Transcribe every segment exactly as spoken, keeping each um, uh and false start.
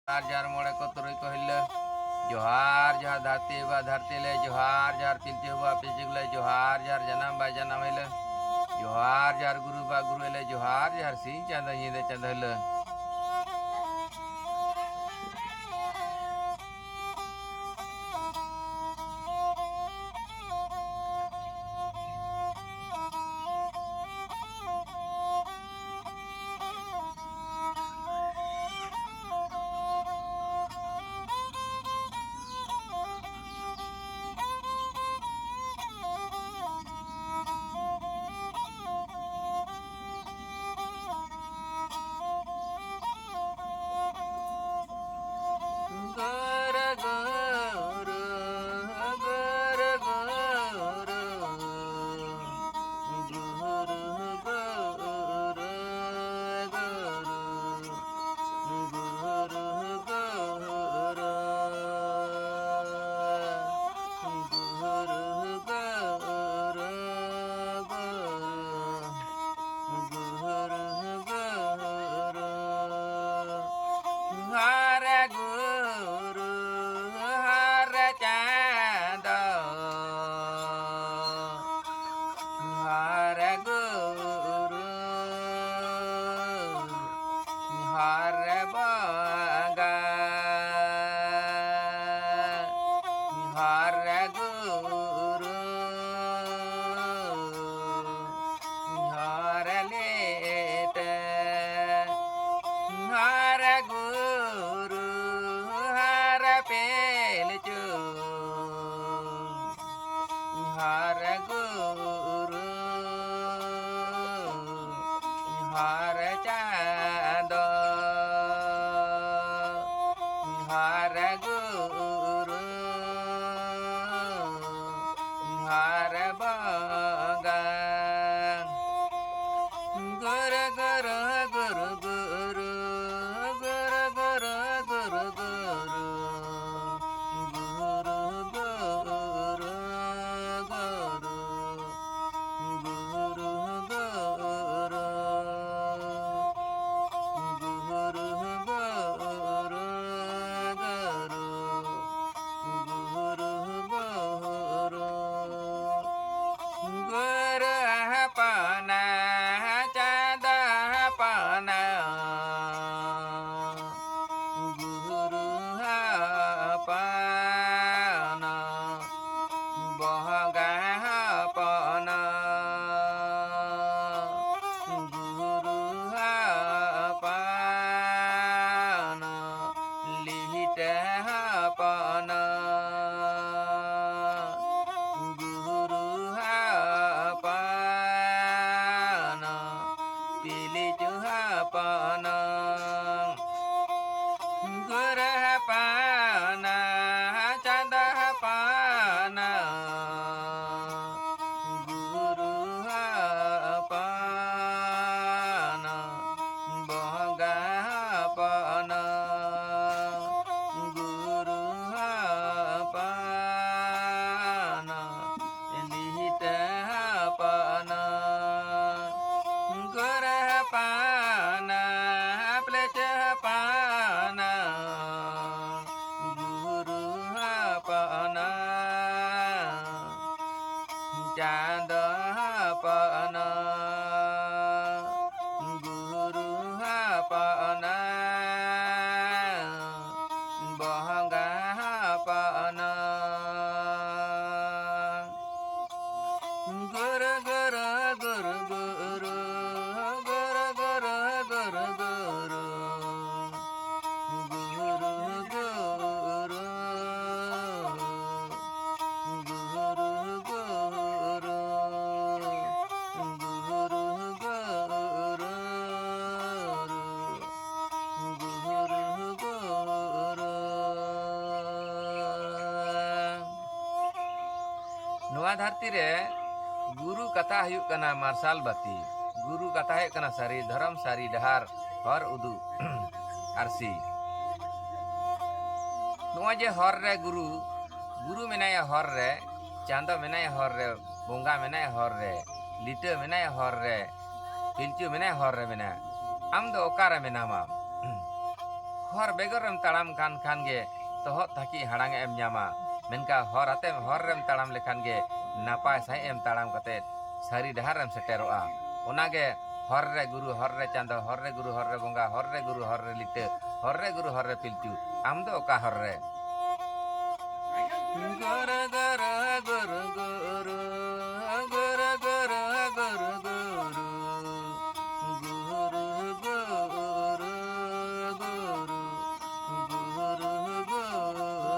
ᱡᱚᱦᱟᱨ ᱡᱚᱦᱟᱨ ᱢᱚᱬᱮ ᱠᱚ ᱛᱩᱨᱩᱭ ᱠᱚ ᱦᱤᱨᱞᱟᱹ, ᱡᱚᱦᱟᱨ ᱡᱚᱦᱟᱨ ᱫᱷᱟᱹᱨᱛᱤ ᱵᱟ ᱫᱷᱟᱹᱨᱛᱤ ᱞᱮ, ᱡᱚᱦᱟᱨ ᱡᱚᱦᱟᱨ ᱯᱤᱞᱪᱩ ᱵᱟ ᱯᱤᱞᱪᱩ ᱞᱮ, ᱡᱚᱦᱟᱨ ᱡᱚᱦᱟᱨ ᱡᱟᱱᱟᱢ ᱵᱟ ᱡᱟᱱᱟᱢ ᱦᱤᱨᱞᱟᱹ, ᱡᱚᱦᱟᱨ ᱡᱚᱦᱟᱨ ᱜᱩᱨᱩ ᱵᱟ ᱜᱩᱨᱩ ᱦᱤᱨᱞᱟᱹ, ᱡᱚᱦᱟᱨ ᱡᱚᱦᱟᱨ ᱥᱤᱧ ᱪᱟᱸᱫᱚ ᱧᱤᱫᱟᱹ ᱪᱟᱸᱫᱚ ᱦᱤᱨᱞᱟᱹ᱾ ᱦᱚᱨ ᱜᱩᱨᱩ ᱦᱚᱨ ᱪᱟᱸᱫᱚ, ᱦᱚᱨ ᱜᱩᱨᱩ ᱦᱚᱨ ᱵᱚᱸᱜᱟ, ᱦᱚᱨ ᱜᱩᱨᱩ ᱦᱚᱨ ᱞᱤᱴᱟᱹ, ᱦᱚᱨ ᱜᱩᱨᱩ ᱦᱚᱨ ᱯᱤᱞᱪᱩ, ᱦᱚᱨ ᱜᱩᱨᱩ ᱦᱚᱨ ᱪᱟᱸᱫᱚ, ᱦᱚᱨ ᱜᱩᱨᱩ ᱦᱚᱨ ᱵᱚᱸᱜᱟ᱾ ᱜᱩᱨᱩ ᱜᱩᱨᱩ ᱜᱩᱨᱩ ᱜᱩᱨᱩ, ᱜᱩᱨᱩ ᱜᱩᱨᱩ ᱜᱩᱨᱩ ᱜᱩᱨᱩ, ᱜᱩᱨᱩ ᱜᱩᱨᱩ ᱜᱩᱨᱩ, ᱜᱩᱨᱩ ᱜᱩᱨᱩ ᱜᱩᱨᱩ, ᱜᱩᱨᱩ ᱜᱩᱨᱩ ᱦᱚᱯᱚᱱ, ᱜᱩᱨᱩ ᱦᱚᱯᱚᱱ, ᱯᱤᱞᱪᱩ ᱦᱚᱯᱚᱱ, ᱜᱩᱨᱩ ᱦᱚᱯᱚᱱ, ᱪᱟᱸᱫᱚ ᱦᱚᱯᱚᱱ, ᱜᱩᱨᱩ ᱦᱚᱯᱚᱱ, ᱵᱚᱸᱜᱟ ᱦᱚᱯᱚᱱ, ᱜᱩᱨᱩ ᱦᱚᱯᱚᱱ, ᱞᱤᱴᱟᱹ ᱦᱚᱯᱚᱱ, ᱜᱩᱨᱩ ᱦᱚᱯᱚᱱ, ᱯᱤᱞᱪᱩ ᱦᱚᱯᱚᱱ, ᱜᱩᱨᱩ ᱦᱚᱯᱚᱱ, ᱪᱟᱸᱫᱚ ᱦᱚᱯᱚᱱ, ᱜᱩᱨᱩ ᱦᱚᱯᱚᱱ, ᱵᱚᱸᱜᱟ ᱦᱚᱯᱚᱱ, ᱜᱩᱨᱩ ᱜᱩᱨᱩ ᱜᱩᱨᱩ ᱜᱩᱨᱩ, ᱜᱩᱨᱩ ᱜᱩᱨᱩ ᱜᱩᱨᱩ ᱜᱩᱨᱩ, ᱜᱩᱨᱩ ᱜᱩᱨᱩ, ᱜᱩᱨᱩ ᱜᱩᱨᱩ, ᱜᱩᱨᱩ ᱜᱩᱨᱩ, ᱜᱩᱨᱩ ᱜᱩᱨᱩ᱾ ᱱᱚᱣᱟ ᱫᱷᱟᱹᱨᱛᱤ ᱨᱮ ᱜᱩᱨᱩ ᱠᱟᱛᱷᱟ ᱦᱩᱭᱩᱜ ᱠᱟᱱᱟ ᱢᱟᱨᱥᱟᱞ ᱵᱟᱹᱛᱤ, ᱜᱩᱨᱩ ᱠᱟᱛᱷᱟ ᱦᱩᱭᱩᱜ ᱠᱟᱱᱟ ᱥᱟᱹᱨᱤ ᱫᱷᱚᱨᱚᱢ, ᱥᱟᱹᱨᱤ ᱰᱟᱦᱟᱨ, ᱦᱚᱨ ᱩᱫᱩᱜ ᱟᱨᱥᱤ᱾ ᱱᱚᱜᱼᱚᱭ ᱡᱮ ᱦᱚᱨ ᱨᱮ ᱜᱩᱨᱩ, ᱜᱩᱨᱩ ᱢᱮᱱᱟᱭᱟ ᱦᱚᱨ ᱨᱮ, ᱪᱟᱸᱫᱚ ᱢᱮᱱᱟᱭᱟ ᱦᱚᱨ ᱨᱮ, ᱵᱚᱸᱜᱟ ᱢᱮᱱᱟᱭᱟ ᱦᱚᱨ ᱨᱮ, ᱞᱤᱴᱟᱹ ᱢᱮᱱᱟᱭᱟ ᱦᱚᱨ ᱨᱮ, ᱯᱤᱞᱪᱩ ᱢᱮᱱᱟᱭᱟ ᱦᱚᱨ ᱨᱮ ᱢᱮᱱᱟᱭᱟ᱾ ᱟᱢ ᱫᱚ ᱚᱠᱟᱨᱮ ᱢᱮᱱᱟᱢᱟ? ᱦᱚᱨ ᱵᱮᱜᱚᱨᱮᱢ ᱛᱟᱲᱟᱢ ᱠᱟᱱ ᱠᱷᱟᱱ ᱜᱮ ᱛᱚᱦᱚᱫ ᱛᱟᱹᱠᱤᱡ ᱦᱟᱲᱟᱝ ᱮᱢ ᱧᱟᱢᱟ, ᱢᱮᱱᱠᱷᱟᱱ ᱦᱚᱨ ᱟᱛᱮᱢ, ᱦᱚᱨ ᱨᱮᱢ ᱛᱟᱲᱟᱢ ᱞᱮᱠᱷᱟᱱ ᱜᱮ ᱱᱟᱯᱟᱭ ᱥᱟᱺᱦᱤᱡ ᱮᱢ ᱛᱟᱲᱟᱢ ᱠᱟᱛᱮ ᱥᱟᱹᱨᱤ ᱰᱟᱦᱟᱨ ᱨᱮᱢ ᱥᱮᱴᱮᱨᱚᱜᱼᱟ᱾ ᱚᱱᱟᱜᱮ ᱦᱚᱨ ᱨᱮ ᱜᱩᱨᱩ, ᱦᱚᱨ ᱨᱮ ᱪᱟᱸᱫᱚ, ᱦᱚᱨ ᱨᱮ ᱜᱩᱨᱩ, ᱦᱚᱨ ᱨᱮ ᱵᱚᱸᱜᱟ, ᱦᱚᱨ ᱨᱮ ᱜᱩᱨᱩ, ᱦᱚᱨ ᱨᱮ ᱞᱤᱴᱟᱹ, ᱦᱚᱨ ᱨᱮ ᱜᱩᱨᱩ, ᱦᱚᱨ ᱨᱮ ᱯᱤᱞᱪᱩ᱾ ᱟᱢ ᱫᱚ ᱚᱠᱟ ᱦᱚᱨ ᱨᱮ? ᱜᱩᱨᱩ ᱜᱩᱨᱩ ᱜᱩᱨᱩ ᱜᱩᱨᱩ, ᱜᱩᱨᱩ ᱜᱩᱨᱩ ᱜᱩᱨᱩ ᱜᱩᱨᱩ, ᱜᱩᱨᱩ ᱜᱩᱨᱩ ᱜᱩᱨᱩ, ᱜᱩᱨᱩ ᱜᱩᱨᱩ᱾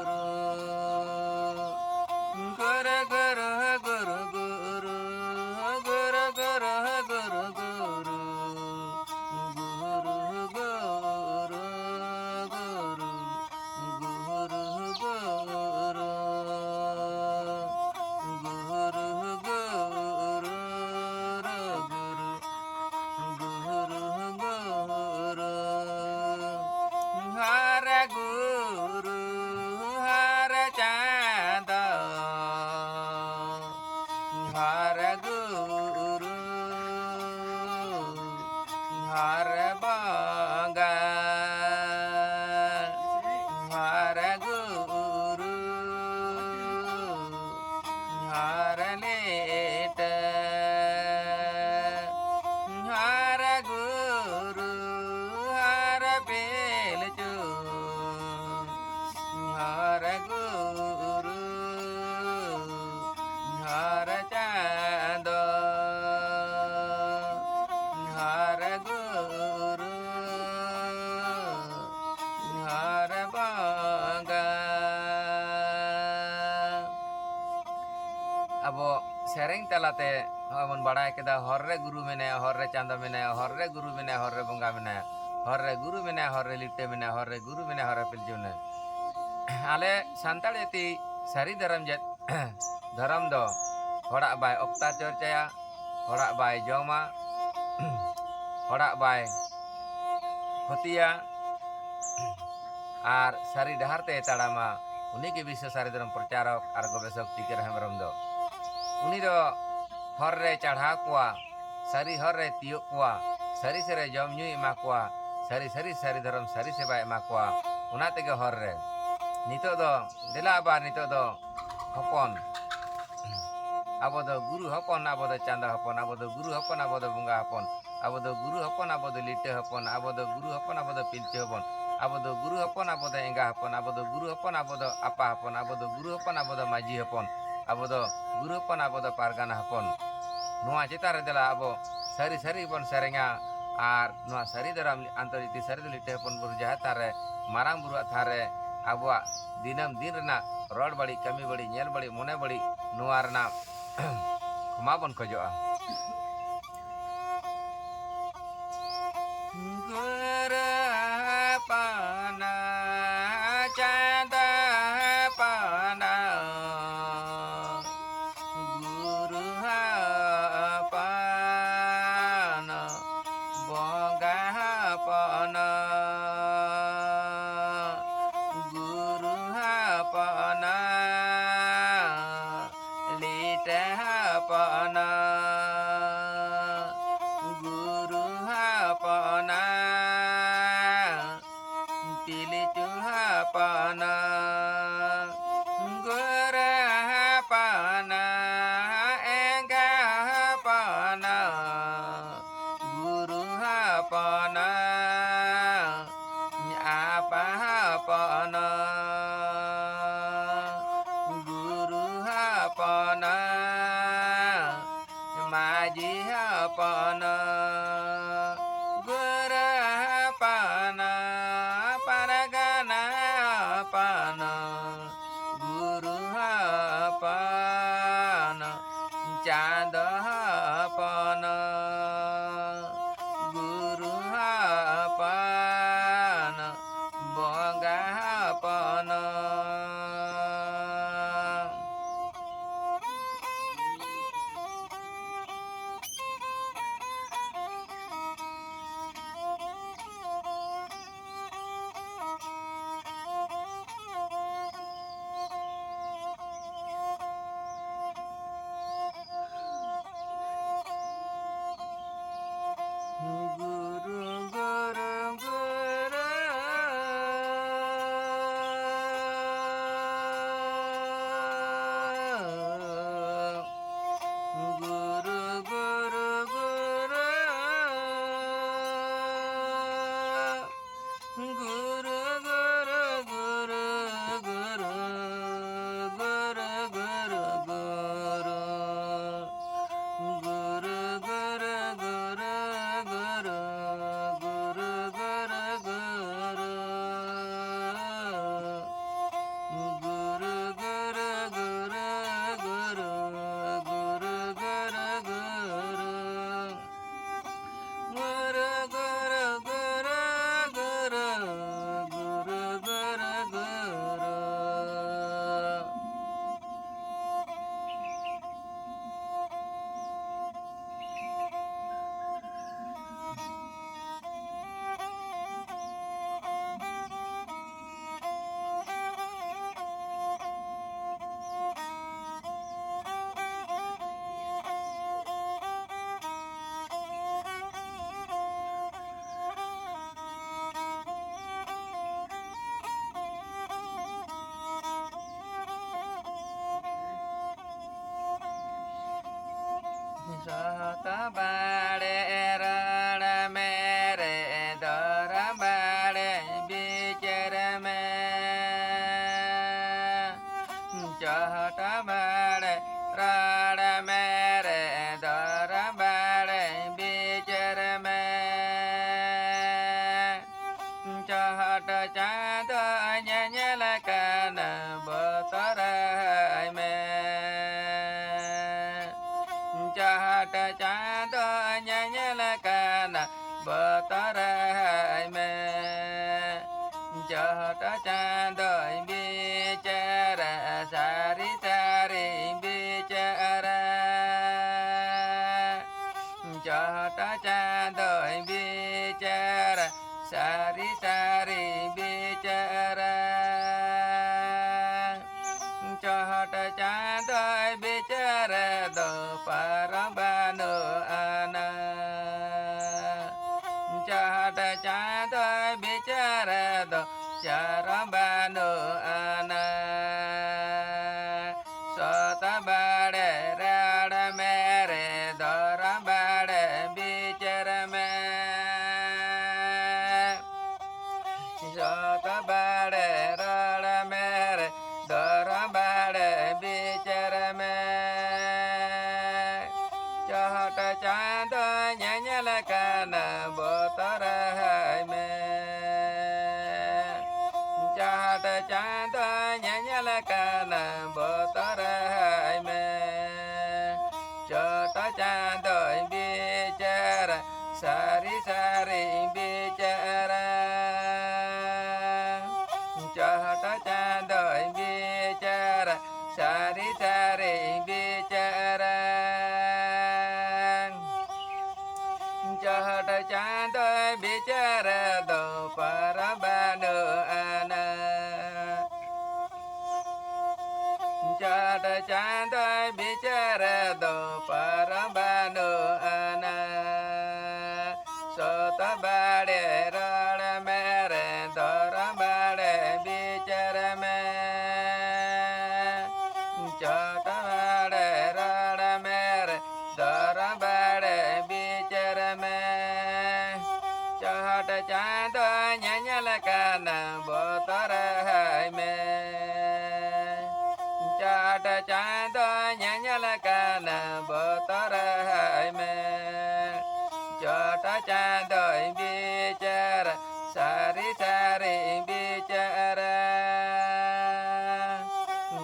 ᱟᱵᱚ ᱥᱮᱨᱮᱧ ᱛᱟᱞᱟᱛᱮ ᱱᱚᱜᱼᱚᱭ ᱵᱚᱱ ᱵᱟᱲᱟᱭ ᱠᱮᱫᱟ, ᱦᱚᱨ ᱨᱮ ᱜᱩᱨᱩ ᱢᱮᱱᱟᱭᱟ, ᱦᱚᱨ ᱨᱮ ᱪᱟᱸᱫᱚ ᱢᱮᱱᱟᱭᱟ, ᱦᱚᱨ ᱨᱮ ᱜᱩᱨᱩ ᱢᱮᱱᱟᱭᱟ, ᱦᱚᱨ ᱨᱮ ᱵᱚᱸᱜᱟ ᱢᱮᱱᱟᱭᱟ, ᱦᱚᱨ ᱨᱮ ᱜᱩᱨᱩ ᱢᱮᱱᱟᱭᱟ, ᱦᱚᱨ ᱨᱮ ᱞᱤᱴᱟᱹ ᱢᱮᱱᱟᱭᱟ, ᱦᱚᱨ ᱨᱮ ᱜᱩᱨᱩ ᱢᱮᱱᱟᱭᱟ, ᱦᱚᱨ ᱨᱮ ᱯᱤᱞᱪᱩ ᱢᱮᱱᱟᱭᱟ᱾ ᱟᱞᱮ ᱥᱟᱱᱛᱟᱲ ᱡᱟᱹᱛᱤ ᱥᱟᱹᱨᱤ ᱫᱷᱚᱨᱚᱢ ᱡᱟᱹᱛ ᱫᱷᱚᱨᱚᱢ ᱫᱚ ᱦᱚᱲᱟᱜ ᱵᱟᱭ ᱚᱠᱛᱟ ᱪᱚᱨᱪᱟᱭᱟ, ᱦᱚᱲᱟᱜ ᱵᱟᱭ ᱡᱚᱢᱟ, ᱦᱚᱲᱟᱜ ᱵᱟᱭ ᱠᱷᱚᱛᱤᱭᱟ, ᱟᱨ ᱥᱟᱹᱨᱤ ᱰᱟᱦᱟᱨ ᱛᱮᱭ ᱛᱟᱲᱟᱢᱟ, ᱩᱱᱤ ᱜᱮ ᱵᱤᱥᱥᱚ ᱥᱟᱹᱨᱤ ᱫᱷᱚᱨᱚᱢ ᱯᱨᱚᱪᱟᱨᱚᱠ ᱟᱨ ᱜᱚᱵᱮᱥᱚᱠ ᱴᱤᱠᱟᱹᱨᱟᱢ ᱦᱮᱢᱵᱨᱚᱢ ᱫᱚ᱾ ᱩᱱᱤ ᱫᱚ ᱦᱚᱨ ᱨᱮ ᱪᱟᱲᱦᱟᱣ ᱠᱚᱣᱟ, ᱥᱟᱹᱨᱤ ᱦᱚᱨ ᱨᱮ ᱛᱤᱭᱳᱜ ᱠᱚᱣᱟ, ᱥᱟᱹᱨᱤ ᱥᱟᱹᱨᱤ ᱡᱚᱢ ᱧᱩᱭ ᱮᱢᱟ ᱠᱚᱣᱟ, ᱥᱟᱹᱨᱤ ᱥᱟᱹᱨᱤ ᱥᱟᱹᱨᱤ ᱫᱷᱚᱨᱚᱢ ᱥᱟᱹᱨᱤ ᱥᱮᱵᱟᱭ ᱮᱢᱟ ᱠᱚᱣᱟ᱾ ᱚᱱᱟ ᱛᱮᱜᱮ ᱦᱚᱨ ᱨᱮ ᱱᱤᱛᱚᱜ ᱫᱚ, ᱫᱮᱞᱟ ᱟᱵᱟᱨ ᱱᱤᱛᱚᱜ ᱫᱚ ᱦᱚᱯᱚᱱ, ᱟᱵᱚ ᱫᱚ ᱜᱩᱨᱩ ᱦᱚᱯᱚᱱ, ᱟᱵᱚ ᱫᱚ ᱪᱟᱸᱫᱟ ᱦᱚᱯᱚᱱ, ᱟᱵᱚ ᱫᱚ ᱜᱩᱨᱩ ᱦᱚᱯᱚᱱ, ᱟᱵᱚ ᱫᱚ ᱵᱚᱸᱜᱟ ᱦᱚᱯᱚᱱ, ᱟᱵᱚ ᱫᱚ ᱜᱩᱨᱩ ᱦᱚᱯᱚᱱ, ᱟᱵᱚ ᱫᱚ ᱞᱤᱴᱟᱹ ᱦᱚᱯᱚᱱ, ᱟᱵᱚ ᱫᱚ ᱜᱩᱨᱩ ᱦᱚᱯᱚᱱ, ᱟᱵᱚ ᱫᱚ ᱯᱤᱞᱪᱩ ᱦᱚᱯᱚᱱ, ᱟᱵᱚ ᱫᱚ ᱜᱩᱨᱩ ᱦᱚᱯᱚᱱ, ᱟᱵᱚ ᱫᱚ ᱮᱸᱜᱟ ᱦᱚᱯᱚᱱ, ᱟᱵᱚ ᱫᱚ ᱜᱩᱨᱩ ᱦᱚᱯᱚᱱ, ᱟᱵᱚ ᱫᱚ ᱟᱯᱟ ᱦᱚᱯᱚᱱ, ᱟᱵᱚ ᱫᱚ ᱜᱩᱨᱩ ᱦᱚᱯᱚᱱ, ᱟᱵᱚ ᱫᱚ ᱢᱟᱹᱡᱷᱤ ᱦᱚᱯᱚᱱ, ᱟᱵᱚ ᱫᱚ ᱜᱩᱨᱩ ᱦᱚᱯᱚᱱ, ᱟᱵᱚ ᱫᱚ ᱯᱟᱨᱜᱟᱱᱟ ᱦᱚᱯᱚᱱ᱾ ᱱᱚᱣᱟ ᱪᱮᱛᱟᱱ ᱨᱮ ᱫᱮᱞᱟ ᱟᱵᱚ ᱥᱟᱹᱨᱤ ᱥᱟᱹᱨᱤ ᱵᱚᱱ ᱥᱮᱨᱮᱧᱟ, ᱟᱨ ᱱᱚᱣᱟ ᱥᱟᱹᱨᱤ ᱫᱟᱨᱟᱢ ᱟᱱᱛᱚᱨᱡᱟᱛᱤ ᱥᱟᱹᱨᱤ ᱫᱚ ᱞᱤᱴᱟᱹ ᱦᱚᱯᱚᱱ ᱵᱩᱨᱩ ᱡᱟᱦᱮᱨ ᱛᱷᱟᱱ ᱨᱮ, ᱢᱟᱨᱟᱝ ᱵᱩᱨᱩᱣᱟᱜ ᱛᱷᱟᱱ ᱨᱮ ᱟᱵᱚᱣᱟᱜ ᱫᱤᱱᱟᱹᱢ ᱫᱤᱱ ᱨᱮᱱᱟᱜ ᱨᱚᱲ ᱵᱟᱹᱲᱤᱡ, ᱠᱟᱹᱢᱤ ᱵᱟᱹᱲᱤᱡ, ᱧᱮᱞ ᱵᱟᱹᱲᱤᱡ, ᱢᱚᱱᱮ ᱵᱟᱹᱲᱤᱡ, ᱱᱚᱣᱟ ᱨᱮᱱᱟᱜ ᱠᱷᱚᱢᱟ ᱵᱚᱱ ᱠᱷᱚᱡᱚᱜᱼᱟ᱾ ᱜᱩᱨᱩ ᱦᱚᱯᱚᱱ, ᱪᱟᱸᱫᱚ ᱦᱚᱯᱚᱱ, ᱜᱩᱨᱩ ᱦᱚᱯᱚᱱ, ᱵᱚᱸᱜᱟ ᱦᱚᱯᱚᱱ, ᱜᱩᱨᱩ ᱦᱚᱯᱚᱱ, ᱞᱤᱴᱟᱹ ᱦᱚᱯᱚᱱ, ᱜᱩᱨᱩ ᱦᱚᱯᱚᱱ, ᱯᱤᱞᱪᱩ ᱦᱚᱯᱚᱱ, ᱜᱩᱨᱩ ᱦᱚᱯᱚᱱ, ᱮᱸᱜᱟ ᱦᱚᱯᱚᱱ, ᱜᱩᱨᱩ ᱦᱚᱯᱚᱱ, ᱟᱯᱟ ᱦᱚᱯᱚᱱ, ᱜᱩᱨᱩ ᱦᱚᱯᱚᱱ, ᱢᱟᱹᱡᱷᱤ ᱦᱚᱯᱚᱱ, ᱜᱩᱨᱩ ᱦᱚᱯᱚᱱ, ᱯᱟᱨᱜᱟᱱᱟ ᱦᱚᱯᱚᱱ, ᱜᱩᱨᱩ ᱦᱚᱯᱚᱱ, ᱵᱚᱸᱜᱟ ᱦᱚᱯᱚᱱ᱾ ᱜᱩᱨᱩ ᱜᱩᱨᱩ ᱜᱩᱨᱩ᱾ ᱜᱩᱨᱩ ᱜᱩᱨᱩ ᱜᱩᱨᱩ᱾ ᱜᱩᱨᱩ ᱜᱩᱨᱩ ᱜᱩᱨᱩ ᱜᱩᱨᱩ᱾ ᱜᱩᱨᱩ ᱜᱩᱨᱩ ᱜᱩᱨᱩ᱾ ᱜᱩᱨᱩ ᱜᱩᱨᱩ ᱜᱩᱨᱩ ᱜᱩᱨᱩ᱾ ᱜᱩᱨᱩ ᱜᱩᱨᱩ ᱜᱩᱨᱩ᱾ ᱜᱩᱨᱩ ᱜᱩᱨᱩ ᱜᱩᱨᱩ ᱜᱩᱨᱩ᱾ ᱜᱩᱨᱩ ᱜᱩᱨᱩ ᱜᱩᱨᱩ᱾ ᱜᱩᱨᱩ ᱜᱩᱨᱩ ᱜᱩᱨᱩ ᱜᱩᱨᱩ᱾ ᱜᱩᱨᱩ ᱜᱩᱨᱩ ᱜᱩᱨᱩ᱾ ᱥᱚᱦᱚᱛ ᱵᱟᱲᱮ ᱨᱚᱲ ᱢᱮᱨᱮ ᱫᱚᱨ ᱵᱟᱲᱮ ᱵᱤᱪᱟᱹᱨ ᱢᱮ᱾ ᱪᱚᱦᱚᱴ ᱵᱟᱲᱮ ᱨᱚᱲ ᱢᱮᱨᱮ ᱫᱚᱨ ᱵᱟᱲᱮ ᱵᱤᱪᱟᱹᱨ ᱢᱮ᱾ ᱪᱚᱦᱚᱴ ᱪᱟᱸᱫᱚ ᱧᱮᱧᱮᱞ ᱠᱟᱱᱟ ᱵᱚᱛᱚᱨᱟᱭ ᱢᱮ᱾ ᱪᱚᱦᱚᱴ ᱪᱟᱸᱫᱚ ᱪᱟᱸᱫᱚᱭ ᱵᱤᱪᱟᱹᱨᱟ, ᱥᱟᱹᱨᱤ ᱥᱟᱹᱨᱤ ᱵᱤᱪᱟᱹᱨᱟ᱾ ᱪᱚᱴ ᱪᱟᱸᱫᱚᱭ ᱵᱤᱪᱟᱹᱨᱟ, ᱥᱟᱹᱨᱤ ᱥᱟᱹᱨᱤ ᱵᱤᱪᱟᱹᱨᱟ᱾ ᱪᱚᱴ ᱪᱟᱸᱫᱚᱭ ᱵᱤᱪᱟᱹᱨ ᱫᱚ ᱯᱟᱨᱚᱢ ᱵᱟᱹᱱᱩᱜ ᱟᱱᱟ᱾ ᱪᱚᱴ ᱪᱟᱸᱫᱚᱭ ᱵᱤᱪᱟᱹᱨ ᱫᱚ ᱪᱟᱨᱚᱢ ᱵᱟᱹᱱᱩᱜ ᱟᱱᱟ᱾ ᱥᱚᱛ ᱵᱟᱲᱮ ᱨᱚᱲ ᱢᱮᱨᱮ, ᱫᱷᱚᱨᱚᱢ ᱵᱟᱲᱮ ᱵᱤᱪᱟᱹᱨ ᱢᱮ᱾ ᱥᱚᱛ ᱵᱟᱲᱮ ᱨᱚᱲ ᱢᱮᱨᱮ, ᱫᱷᱚᱨᱚᱢ ᱵᱟᱲᱮ ᱵᱤᱪᱟᱹᱨ ᱢᱮ᱾ ᱪᱚᱴ ᱪᱟᱸᱫᱚ ᱧᱮᱧᱮᱞ ᱠᱟᱱᱟ, ᱵᱚᱛᱚᱨ ᱟᱭ ᱢᱮ᱾ ᱪᱚᱴ ᱪᱟᱸᱫᱚ ᱧᱮᱧᱮᱞ ᱠᱟᱱᱟ, ᱵᱚᱛᱚᱨ ᱟᱭ ᱢᱮ᱾ ᱪᱚᱴ ᱪᱟᱸᱫᱚᱭ ᱵᱤᱪᱟᱹᱨᱟ, ᱥᱟᱹᱨᱤ ᱥᱟᱹᱨᱤ ᱵᱤᱪᱟᱹᱨᱟ᱾ ᱪᱚᱴ ᱪᱟᱸᱫᱚᱭ ᱵᱤᱪᱟᱹᱨᱟ, ᱥᱟᱹᱨᱤ ᱥᱟᱹᱨᱤ ᱵᱤᱪᱟᱹᱨᱟ᱾ ᱪᱚᱴ ᱪᱟᱸᱫᱚᱭ ᱵᱤᱪᱟᱹᱨ ᱫᱚ ᱯᱟᱨᱚᱢ ᱵᱟᱹᱱᱩᱜ ᱟᱱᱟ᱾ ᱪᱚᱴ ᱪᱟᱸᱫᱚᱭ ᱵᱤᱪᱟᱹᱨ ᱫᱚ ᱯᱟᱨᱚᱢ ᱵᱟᱹᱱᱩᱜ ᱟᱱᱟ᱾ ᱥᱚᱛ ᱵᱟᱲᱮ ᱨᱚᱲ ᱢᱮᱨᱮ, ᱫᱷᱚᱨᱚᱢ ᱵᱟᱲᱮ ᱵᱤᱪᱟᱹᱨ ᱢᱮ᱾ ᱪᱚᱴ ᱵᱟᱲᱮ ᱨᱚᱲ ᱢᱮᱨᱮ, ᱫᱷᱚᱨᱚᱢ ᱵᱟᱲᱮ ᱵᱤᱪᱟᱹᱨ ᱢᱮ᱾ ᱪᱚᱴ ᱪᱟᱸᱫᱚ ᱧᱮᱧᱮᱞ ᱠᱟᱱᱟ, ᱵᱚᱛᱚᱨ ᱟᱭ ᱢᱮ᱾ ᱪᱚᱴ ᱪᱟᱸᱫᱚ ᱧᱮᱧᱮᱞ ᱠᱟᱱᱟ, ᱵᱚᱛᱚᱨ ᱟᱭ ᱢᱮ᱾ ᱪᱚᱴ ᱪᱟᱸᱫᱚᱭ ᱵᱤᱪᱟᱹᱨᱟ, ᱥᱟᱹᱨᱤ ᱥᱟᱹᱨᱤ ᱵᱤᱪᱟᱹᱨᱟ᱾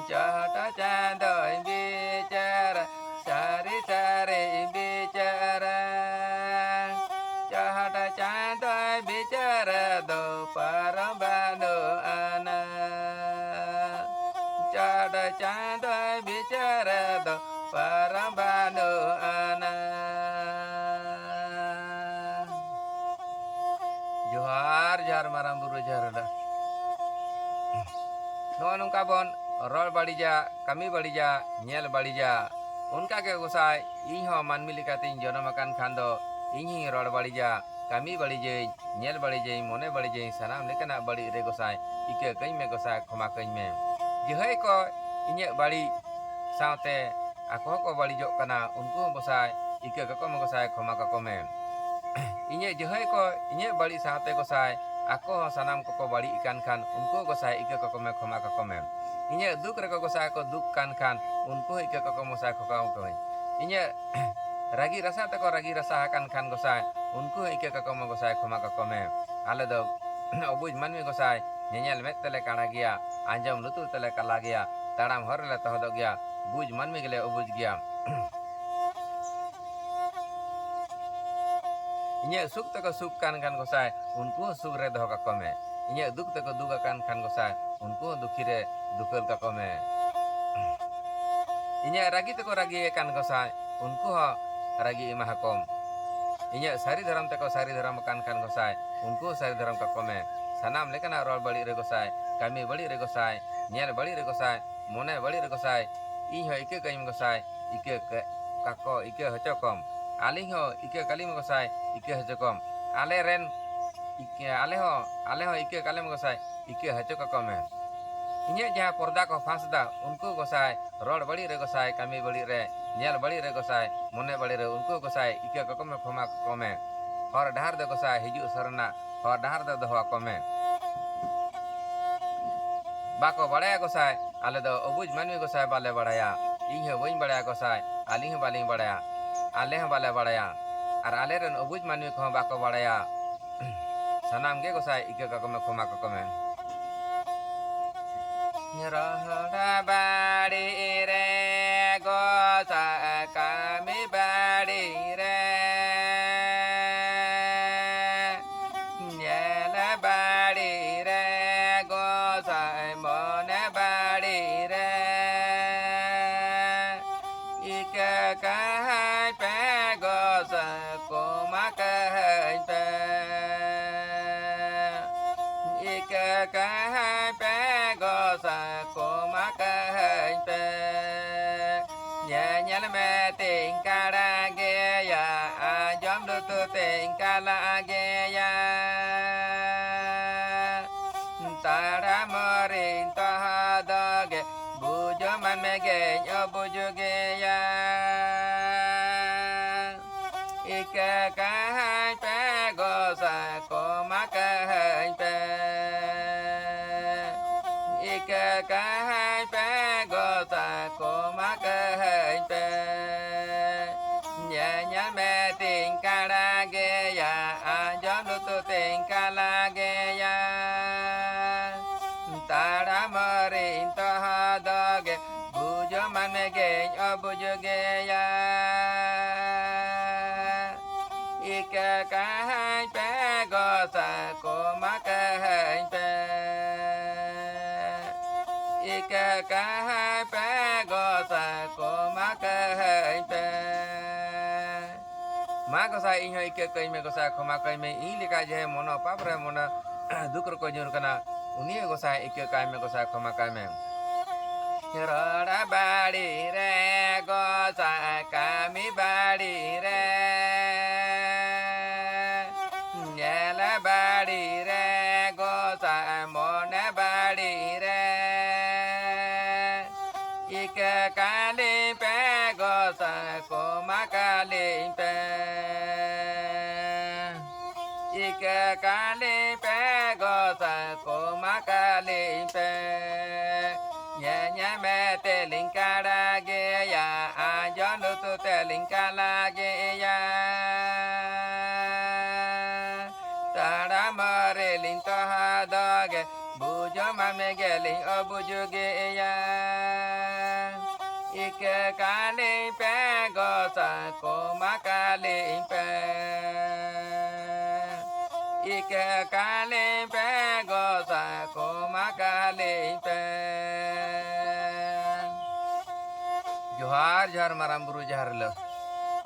ᱪᱚᱴ ᱪᱟᱸᱫᱚᱭ ᱵᱤᱪᱟᱹᱨᱟ, ᱥᱟᱹᱨᱤ ᱥᱟᱹᱨᱤ ᱵᱤᱪᱟᱹᱨᱟ᱾ ᱪᱚᱴ ᱪᱟᱸᱫᱚᱭ ᱵᱤᱪᱟᱹᱨ ᱫᱚ ᱯᱟᱨᱚᱢ ᱵᱟᱹᱱᱩᱜ ᱪᱟᱸᱫᱚᱭ ᱵᱤᱪᱟᱹᱨ ᱫᱚ ᱯᱟᱨᱚᱢ ᱵᱟᱹᱱᱩᱜ ᱟᱱᱟ᱾ ᱡᱚᱦᱟᱨ, ᱡᱚᱦᱟᱨ ᱢᱟᱨᱟᱝ ᱵᱩᱨᱩ ᱡᱟᱦᱮᱨ ᱮᱨᱟ᱾ ᱱᱚᱜᱼᱚ ᱱᱚᱝᱠᱟ ᱵᱚᱱ ᱨᱚᱲ ᱵᱟᱹᱲᱤᱡᱟ, ᱠᱟᱹᱢᱤ ᱵᱟᱹᱲᱤᱡᱟ, ᱧᱮᱞ ᱵᱟᱹᱲᱤᱡᱟ᱾ ᱚᱱᱠᱟ ᱜᱮ ᱜᱚᱸᱥᱟᱭ, ᱤᱧ ᱦᱚᱸ ᱢᱟᱹᱱᱢᱤ ᱞᱮᱠᱟᱛᱤᱧ ᱡᱚᱱᱚᱢ ᱟᱠᱟᱱ ᱠᱷᱟᱱ ᱫᱚ ᱤᱧ ᱦᱚᱸᱧ ᱨᱚᱲ ᱵᱟᱹᱲᱤᱡᱟ, ᱠᱟᱹᱢᱤ ᱵᱟᱹᱲᱤᱡᱟᱹᱧ, ᱧᱮᱞ ᱵᱟᱹᱲᱤᱡᱟᱹᱧ, ᱢᱚᱱᱮ ᱵᱟᱹᱲᱤᱡᱟᱹᱧ, ᱥᱟᱱᱟᱢ ᱞᱮᱠᱟᱱᱟᱜ ᱵᱟᱹᱲᱤᱡ ᱨᱮ ᱜᱚᱸᱥᱟᱭ ᱤᱠᱟᱹ ᱠᱟᱹᱧ ᱢᱮ ᱜᱚᱸᱥᱟᱭ, ᱠᱷᱚᱢᱟ ᱠᱟᱹᱧ ᱢᱮ᱾ ᱡᱟᱦᱟᱸᱭ ᱠᱚ ᱤᱧᱟᱹᱜ ᱵᱟᱹᱲᱤᱡ ᱥᱟᱶᱛᱮ ᱟᱠᱚ ᱦᱚᱸᱠᱚ ᱵᱟᱹᱲᱤᱡᱚᱜ ᱠᱟᱱᱟ, ᱩᱱᱠᱩ ᱦᱚᱸ ᱜᱚᱸᱥᱟᱭ ᱤᱠᱟᱹ ᱠᱟᱠᱚ ᱢᱮ ᱜᱚᱸᱥᱟᱭ, ᱠᱷᱚᱢᱟ ᱠᱟᱠᱚ ᱢᱮ᱾ ᱤᱧᱟᱹᱜ ᱡᱟᱦᱟᱸᱭ ᱠᱚ ᱤᱧᱟᱹᱜ ᱵᱟᱹᱲᱤᱡ ᱥᱟᱶᱛᱮ ᱜᱚᱸᱥᱟᱭ ᱟᱠᱚ ᱦᱚᱸ ᱥᱟᱱᱟᱢ ᱠᱚᱠᱚ ᱵᱟᱹᱲᱤᱡ ᱠᱟᱱ ᱠᱷᱟᱱ ᱩᱱᱠᱩ ᱦᱚᱸ ᱜᱚᱸᱥᱟᱭ ᱤᱠᱟᱹ ᱠᱟᱠᱚ ᱢᱮ, ᱠᱷᱚᱢᱟ ᱠᱟᱠᱚ ᱢᱮ᱾ ᱤᱧᱟᱹᱜ ᱫᱩᱠ ᱨᱮᱠᱚ ᱜᱚᱸᱥᱟᱭ ᱠᱚ ᱫᱩᱠ ᱠᱟᱱ ᱠᱷᱟᱱ ᱩᱱᱠᱩ ᱦᱚᱸ ᱤᱠᱟᱹ ᱠᱟᱠᱚ ᱢᱮ ᱜᱚᱸᱥᱟᱭ, ᱠᱷᱚᱢᱟ ᱠᱟᱠᱚ ᱢᱮ᱾ ᱤᱧᱟᱹᱜ ᱨᱟᱹᱜᱤ ᱨᱟᱥᱟ ᱛᱮᱠᱚ ᱨᱟᱹᱜᱤ ᱨᱟᱥᱟ ᱟᱠᱟᱱ ᱠᱷᱟᱱ ᱜᱚᱸᱥᱟᱭ, ᱩᱱᱠᱩ ᱦᱚᱸ ᱤᱠᱟᱹ ᱠᱟᱠᱚ ᱢᱮ ᱜᱚᱸᱥᱟᱭ, ᱠᱷᱚᱢᱟ ᱠᱟᱠᱚ ᱢᱮ᱾ ᱟᱞᱮ ᱫᱚ ᱚᱵᱩᱡᱽ ᱢᱟᱹᱱᱢᱤ ᱜᱚᱸᱥᱟᱭ, ᱧᱮᱧᱮᱞ ᱢᱮᱫ ᱛᱮᱞᱮ ᱠᱟᱬᱟ ᱜᱮᱭᱟ, ᱟᱸᱡᱚᱢ ᱞᱩᱛᱩᱨ ᱛᱮᱞᱮ ᱠᱟᱞᱟ ᱜᱮᱭᱟ, ᱛᱟᱲᱟᱢ ᱦᱚᱨ ᱨᱮᱞᱮ ᱛᱚᱦᱚᱫᱚᱜ ᱜᱮᱭᱟ, ᱵᱩᱡᱽ ᱢᱟᱹᱱᱢᱤ ᱜᱮᱞᱮ ᱚᱵᱩᱡᱽ ᱜᱮᱭᱟ᱾ ᱤᱧᱟᱹᱜ ᱥᱩᱠ ᱛᱮᱠᱚ ᱥᱩᱠ ᱠᱟᱱ ᱠᱷᱟᱱ ᱜᱚᱸᱥᱟᱭ, ᱩᱱᱠᱩ ᱦᱚᱸ ᱥᱩᱠ ᱨᱮ ᱫᱚᱦᱚ ᱠᱟᱠᱚ ᱢᱮ᱾ ᱤᱧᱟᱹᱜ ᱫᱩᱠ ᱛᱮᱠᱚ ᱫᱩᱠ ᱟᱠᱟᱱ ᱠᱷᱟᱱ ᱜᱚᱸᱥᱟᱭ, ᱩᱱᱠᱩ ᱦᱚᱸ ᱫᱩᱠᱷᱤ ᱨᱮ ᱫᱩᱠᱷᱟᱹᱞ ᱠᱟᱠᱚ ᱢᱮ᱾ ᱤᱧᱟᱹᱜ ᱨᱟᱹᱜᱤ ᱛᱮᱠᱚ ᱨᱟᱹᱜᱤ ᱟᱠᱟᱱ ᱜᱚᱸᱥᱟᱭ, ᱩᱱᱠᱩ ᱦᱚᱸ ᱨᱟᱹᱜᱤ ᱮᱢᱟ ᱟᱠᱚᱢ᱾ ᱤᱧᱟᱹᱜ ᱥᱟᱹᱨᱤ ᱫᱷᱚᱨᱚᱢ ᱛᱮᱠᱚ ᱥᱟᱹᱨᱤ ᱫᱷᱚᱨᱚᱢ ᱟᱠᱟᱱ ᱠᱷᱟᱱ ᱜᱚᱸᱥᱟᱭ, ᱩᱱᱠᱩ ᱦᱚᱸ ᱥᱟᱹᱨᱤ ᱫᱷᱚᱨᱚᱢ ᱠᱟᱠᱚ ᱢᱮ᱾ ᱥᱟᱱᱟᱢ ᱞᱮᱠᱟᱱᱟᱜ ᱨᱚᱲ ᱵᱟᱹᱲᱤᱡ ᱨᱮ ᱜᱚᱸᱥᱟᱭ, ᱠᱟᱹᱢᱤ ᱵᱟᱹᱲᱤᱡ ᱨᱮ ᱜᱚᱸᱥᱟᱭ, ᱧᱮᱞ ᱵᱟᱹᱲᱤᱡ ᱨᱮ ᱜᱚᱸᱥᱟᱭ, ᱢᱚᱱᱮ ᱵᱟᱹᱲᱤᱡ ᱨᱮ ᱜᱚᱸᱥᱟᱭ, ᱤᱧ ᱦᱚᱸ ᱤᱠᱟᱹ ᱠᱟᱹᱧ ᱢᱮ ᱜᱚᱸᱥᱟᱭ, ᱤᱠᱟᱹ ᱠᱟ-, ᱠᱟᱠᱚ, ᱤᱠᱟᱹ ᱦᱚᱪᱚ ᱠᱚᱢ᱾ ᱟᱹᱞᱤᱧ ᱦᱚᱸ ᱤᱠᱟᱹ ᱠᱟᱹᱞᱤᱧ ᱢᱮ ᱜᱚᱸᱥᱟᱭ, ᱤᱠᱟᱹ ᱦᱚᱪᱚ ᱠᱚᱢ᱾ ᱟᱞᱮ ᱨᱮᱱ ᱤᱠᱟᱹ, ᱟᱞᱮ ᱦᱚᱸ, ᱟᱞᱮ ᱦᱚᱸ ᱤᱠᱟᱹ ᱠᱟᱞᱮ ᱢᱮ ᱜᱚᱸᱥᱟᱭ, ᱤᱠᱟᱹ ᱦᱚᱪᱚ ᱠᱟᱠᱚ ᱢᱮ᱾ ᱤᱧᱟᱹᱜ ᱡᱟᱦᱟᱸ ᱯᱚᱨᱫᱟ ᱠᱚ ᱯᱷᱟᱸᱥ ᱫᱟ, ᱩᱱᱠᱩ ᱜᱚᱸᱥᱟᱭ, ᱨᱚᱲ ᱵᱟᱹᱲᱤᱡ ᱨᱮ ᱜᱚᱸᱥᱟᱭ, ᱠᱟᱹᱢᱤ ᱵᱟᱹᱲᱤᱡ ᱨᱮ, ᱧᱮᱞ ᱵᱟᱹᱲᱤᱡ ᱨᱮ ᱜᱚᱸᱥᱟᱭ, ᱢᱚᱱᱮ ᱵᱟᱹᱲᱤᱡ ᱨᱮ, ᱩᱱᱠᱩ ᱜᱚᱸᱥᱟᱭ, ᱤᱠᱟᱹ ᱠᱟᱠᱚ ᱢᱮ, ᱠᱷᱚᱢᱟ ᱠᱟᱠᱚ ᱢᱮ᱾ ᱦᱚᱨ ᱰᱟᱦᱟᱨ ᱫᱚ ᱜᱚᱸᱥᱟᱭ, ᱦᱤᱡᱩᱜ ᱥᱚᱨᱱᱟ, ᱦᱚᱨ ᱰᱟᱦᱟᱨ ᱫᱚ ᱫᱚᱦᱚ ᱟᱠᱚ ᱢᱮ᱾ ᱵᱟᱠᱚ ᱵᱟᱲᱟᱭᱟ ᱜᱚᱸᱥᱟᱭ, ᱟᱞᱮ ᱫᱚ ᱚᱵᱩᱡᱽ ᱢᱟᱹᱱᱢᱤ ᱜᱚᱸᱥᱟᱭ ᱵᱟᱞᱮ ᱵᱟᱲᱟᱭᱟ᱾ ᱤᱧ ᱦᱚᱸ ᱵᱟᱹᱧ ᱵᱟᱲᱟᱭᱟ ᱜᱚᱸᱥᱟᱭ, ᱟᱹᱞᱤᱧ ᱦᱚᱸ ᱵᱟᱹᱞᱤᱧ ᱵᱟᱲᱟᱭᱟ᱾ ᱟᱞᱮ ᱦᱚᱸ ᱵᱟᱞᱮ ᱵᱟᱲᱟᱭᱟ᱾ ᱟᱨ ᱟᱞᱮ ᱨᱮᱱ ᱚᱵᱩᱡᱽ ᱢᱟᱹᱱᱢᱤ ᱠᱚᱦᱚᱸ ᱵᱟᱠᱚ ᱵᱟᱲᱟᱭᱟ᱾ ᱥᱟᱱᱟᱢ ᱜᱮ ᱜᱚᱸᱥᱟᱭ ᱤᱠᱟᱹ ᱠᱟᱠᱚ ᱢᱮ, ᱠᱷᱚᱢᱟ ᱠᱟᱠᱚ ᱢᱮ᱾ ᱨᱚᱲ ᱵᱟᱹᱲᱤᱡ ᱨᱮ ᱜᱚᱸᱥᱟᱭ, ᱠᱟᱹᱢᱤ ᱵᱟᱹᱲᱤᱡ ᱨᱮ, ᱧᱮᱞ ᱵᱟᱹᱲᱤᱡ ᱨᱮ ᱜᱚᱸᱥᱟᱭ, ᱢᱚᱱᱮ ᱵᱟᱹᱲᱤᱡ ᱨᱮ ᱠᱟᱹᱦᱟᱹᱧ ᱯᱮ ᱜᱚᱸᱥᱟᱭ ᱠᱚᱢᱟ ᱠᱟᱹᱦᱟᱹᱧ ᱯᱮ᱾ ᱧᱮᱧᱮᱞ ᱢᱮ ᱛᱤᱧ ᱠᱟᱲᱟ ᱜᱮᱭᱟ, ᱟᱸᱡᱚᱢ ᱞᱩᱛᱩᱨ ᱛᱤᱧ ᱠᱟᱞᱟ ᱜᱮᱭᱟ᱾ ᱛᱟᱲᱟᱢ ᱨᱤᱧ ᱛᱚᱦᱟ ᱫᱚᱜᱮ, ᱵᱩᱡᱷᱟᱹᱣ ᱢᱟᱱᱢᱤ ᱜᱮᱧ ᱚᱵᱩᱡᱷ ᱜᱮᱭᱟ᱾ ᱤᱠᱟᱹ ᱠᱟᱹᱦᱟᱹᱧ ᱯᱮ ᱜᱚᱸᱥᱟᱭ ᱠᱚᱢᱟ ᱠᱟᱹᱦᱟᱹᱧ ᱯᱮ᱾ ᱤᱠᱟᱹ ᱠᱟᱹᱦᱟᱹᱧ ᱯᱮ ᱜᱚᱸᱥᱟᱭ ᱠᱚᱢᱟ ᱠᱟᱹᱦᱟᱹᱧ ᱯᱮ᱾ ᱧᱮᱧᱮᱞ ᱢᱮ ᱛᱤᱧ ᱠᱟᱲᱟ ᱜᱮᱭᱟ, ᱟᱸᱡᱚᱢ ᱞᱩᱛᱩᱨ ᱛᱤᱧ ᱠᱟᱞᱟ ᱜᱮᱭᱟ᱾ ᱛᱟᱲᱟᱢ ᱨᱤᱧ ᱛᱚᱦᱟ ᱫᱚᱜᱮ, ᱵᱩᱡᱷᱟᱹᱣ ᱢᱟᱱᱢᱤ ᱜᱮᱧ ᱚᱵᱩᱡᱷ ᱜᱮᱭᱟ᱾ ᱤᱠᱟᱹ ᱠᱟᱹᱦᱟᱹᱧ ᱯᱮ ᱜᱚᱸᱥᱟᱭ ᱠᱚᱢᱟ ᱠᱟᱹᱦᱟᱹᱧ ᱯᱮ᱾ ᱤᱠᱟᱹ ᱠᱟᱹᱦᱟᱹᱧ ᱯᱮ ᱜᱚᱸᱥᱟᱭ ᱠᱚᱢᱟ ᱠᱟᱹᱦᱟᱹᱧ ᱯᱮ᱾ ᱢᱟ ᱜᱚᱸᱥᱟᱭ, ᱤᱧ ᱦᱚᱸ ᱤᱠᱟᱹ ᱠᱟᱹᱧ ᱢᱮ ᱜᱚᱸᱥᱟᱭ, ᱠᱷᱚᱢᱟ ᱠᱟᱹᱧ ᱢᱮ᱾ ᱤᱧ ᱞᱮᱠᱟ ᱡᱮ ᱢᱚᱱᱚ ᱯᱟᱯ ᱨᱮ ᱢᱚᱱᱚ ᱫᱩᱠ ᱨᱮᱠᱚ ᱧᱩᱨ ᱠᱟᱱᱟ, ᱩᱱᱤ ᱜᱚᱸᱥᱟᱭ ᱤᱠᱟᱹ ᱠᱟᱭ ᱢᱮ ᱜᱚᱸᱥᱟᱭ, ᱠᱷᱚᱢᱟ ᱠᱟᱭ ᱢᱮ᱾ ᱨᱚᱲ ᱵᱟᱹᱲᱤ ᱨᱮ ᱜᱚᱸᱥᱟᱭ ᱠᱟᱹᱢᱤ ᱵᱟᱹᱲᱤ ᱨᱮ, ᱧᱮᱞ ᱵᱟᱹᱲᱤ ᱨᱮ ᱜᱚᱸᱥᱟᱭ ᱢᱚᱱᱮ ᱵᱟᱹᱲᱤ ᱨᱮ᱾ ᱤᱠᱟᱹ ᱠᱟᱹᱞᱤᱧ ᱯᱮ ᱜᱚᱸᱥᱟᱭ ᱠᱚᱢᱟ ᱠᱟᱹᱞᱤᱧ ᱯᱮ᱾ ᱤᱠᱟᱹ ᱠᱟᱹᱞᱤᱧ ᱯᱮ ᱜᱚᱸᱥᱟᱭ ᱠᱚᱢᱟ ᱠᱟᱹᱞᱤᱧ ᱯᱮ᱾ ᱧᱮᱧᱮᱞ ᱢᱮ ᱛᱮᱞᱤᱧ ᱠᱟᱲᱟ ᱜᱮᱭᱟ, ᱟᱸᱡᱚᱢ ᱞᱩᱛᱩᱨ ᱛᱮᱞᱤᱧ ᱠᱟᱞᱟ ᱜᱮᱭᱟ᱾ ᱛᱟᱲᱟᱢ ᱨᱮᱞᱤᱧ ᱛᱚᱦᱟ ᱫᱚᱜᱮ, ᱵᱩᱡᱷᱟᱹᱣ ᱢᱟᱱᱢᱤ ᱜᱮᱞᱤᱧ ᱚᱵᱩᱡᱷ ᱜᱮᱭᱟ᱾ ᱤᱠᱟᱹ ᱠᱟᱹᱞᱤᱧ ᱯᱮ ᱜᱚᱸᱥᱟᱭ ᱠᱚᱢᱟ ᱠᱟᱹᱞᱤᱧ ᱯᱮ᱾ ᱤᱠᱟᱹ ᱠᱟᱹᱞᱤᱧ ᱯᱮ ᱜᱚᱸᱥᱟᱭ ᱠᱚᱢᱟ ᱠᱟᱹᱞᱤᱧ ᱯᱮ᱾ ᱡᱚᱦᱟᱨ, ᱡᱚᱦᱟᱨ ᱢᱟᱨᱟᱝ ᱵᱩᱨᱩ ᱡᱟᱦᱮᱨ ᱟᱭᱳ᱾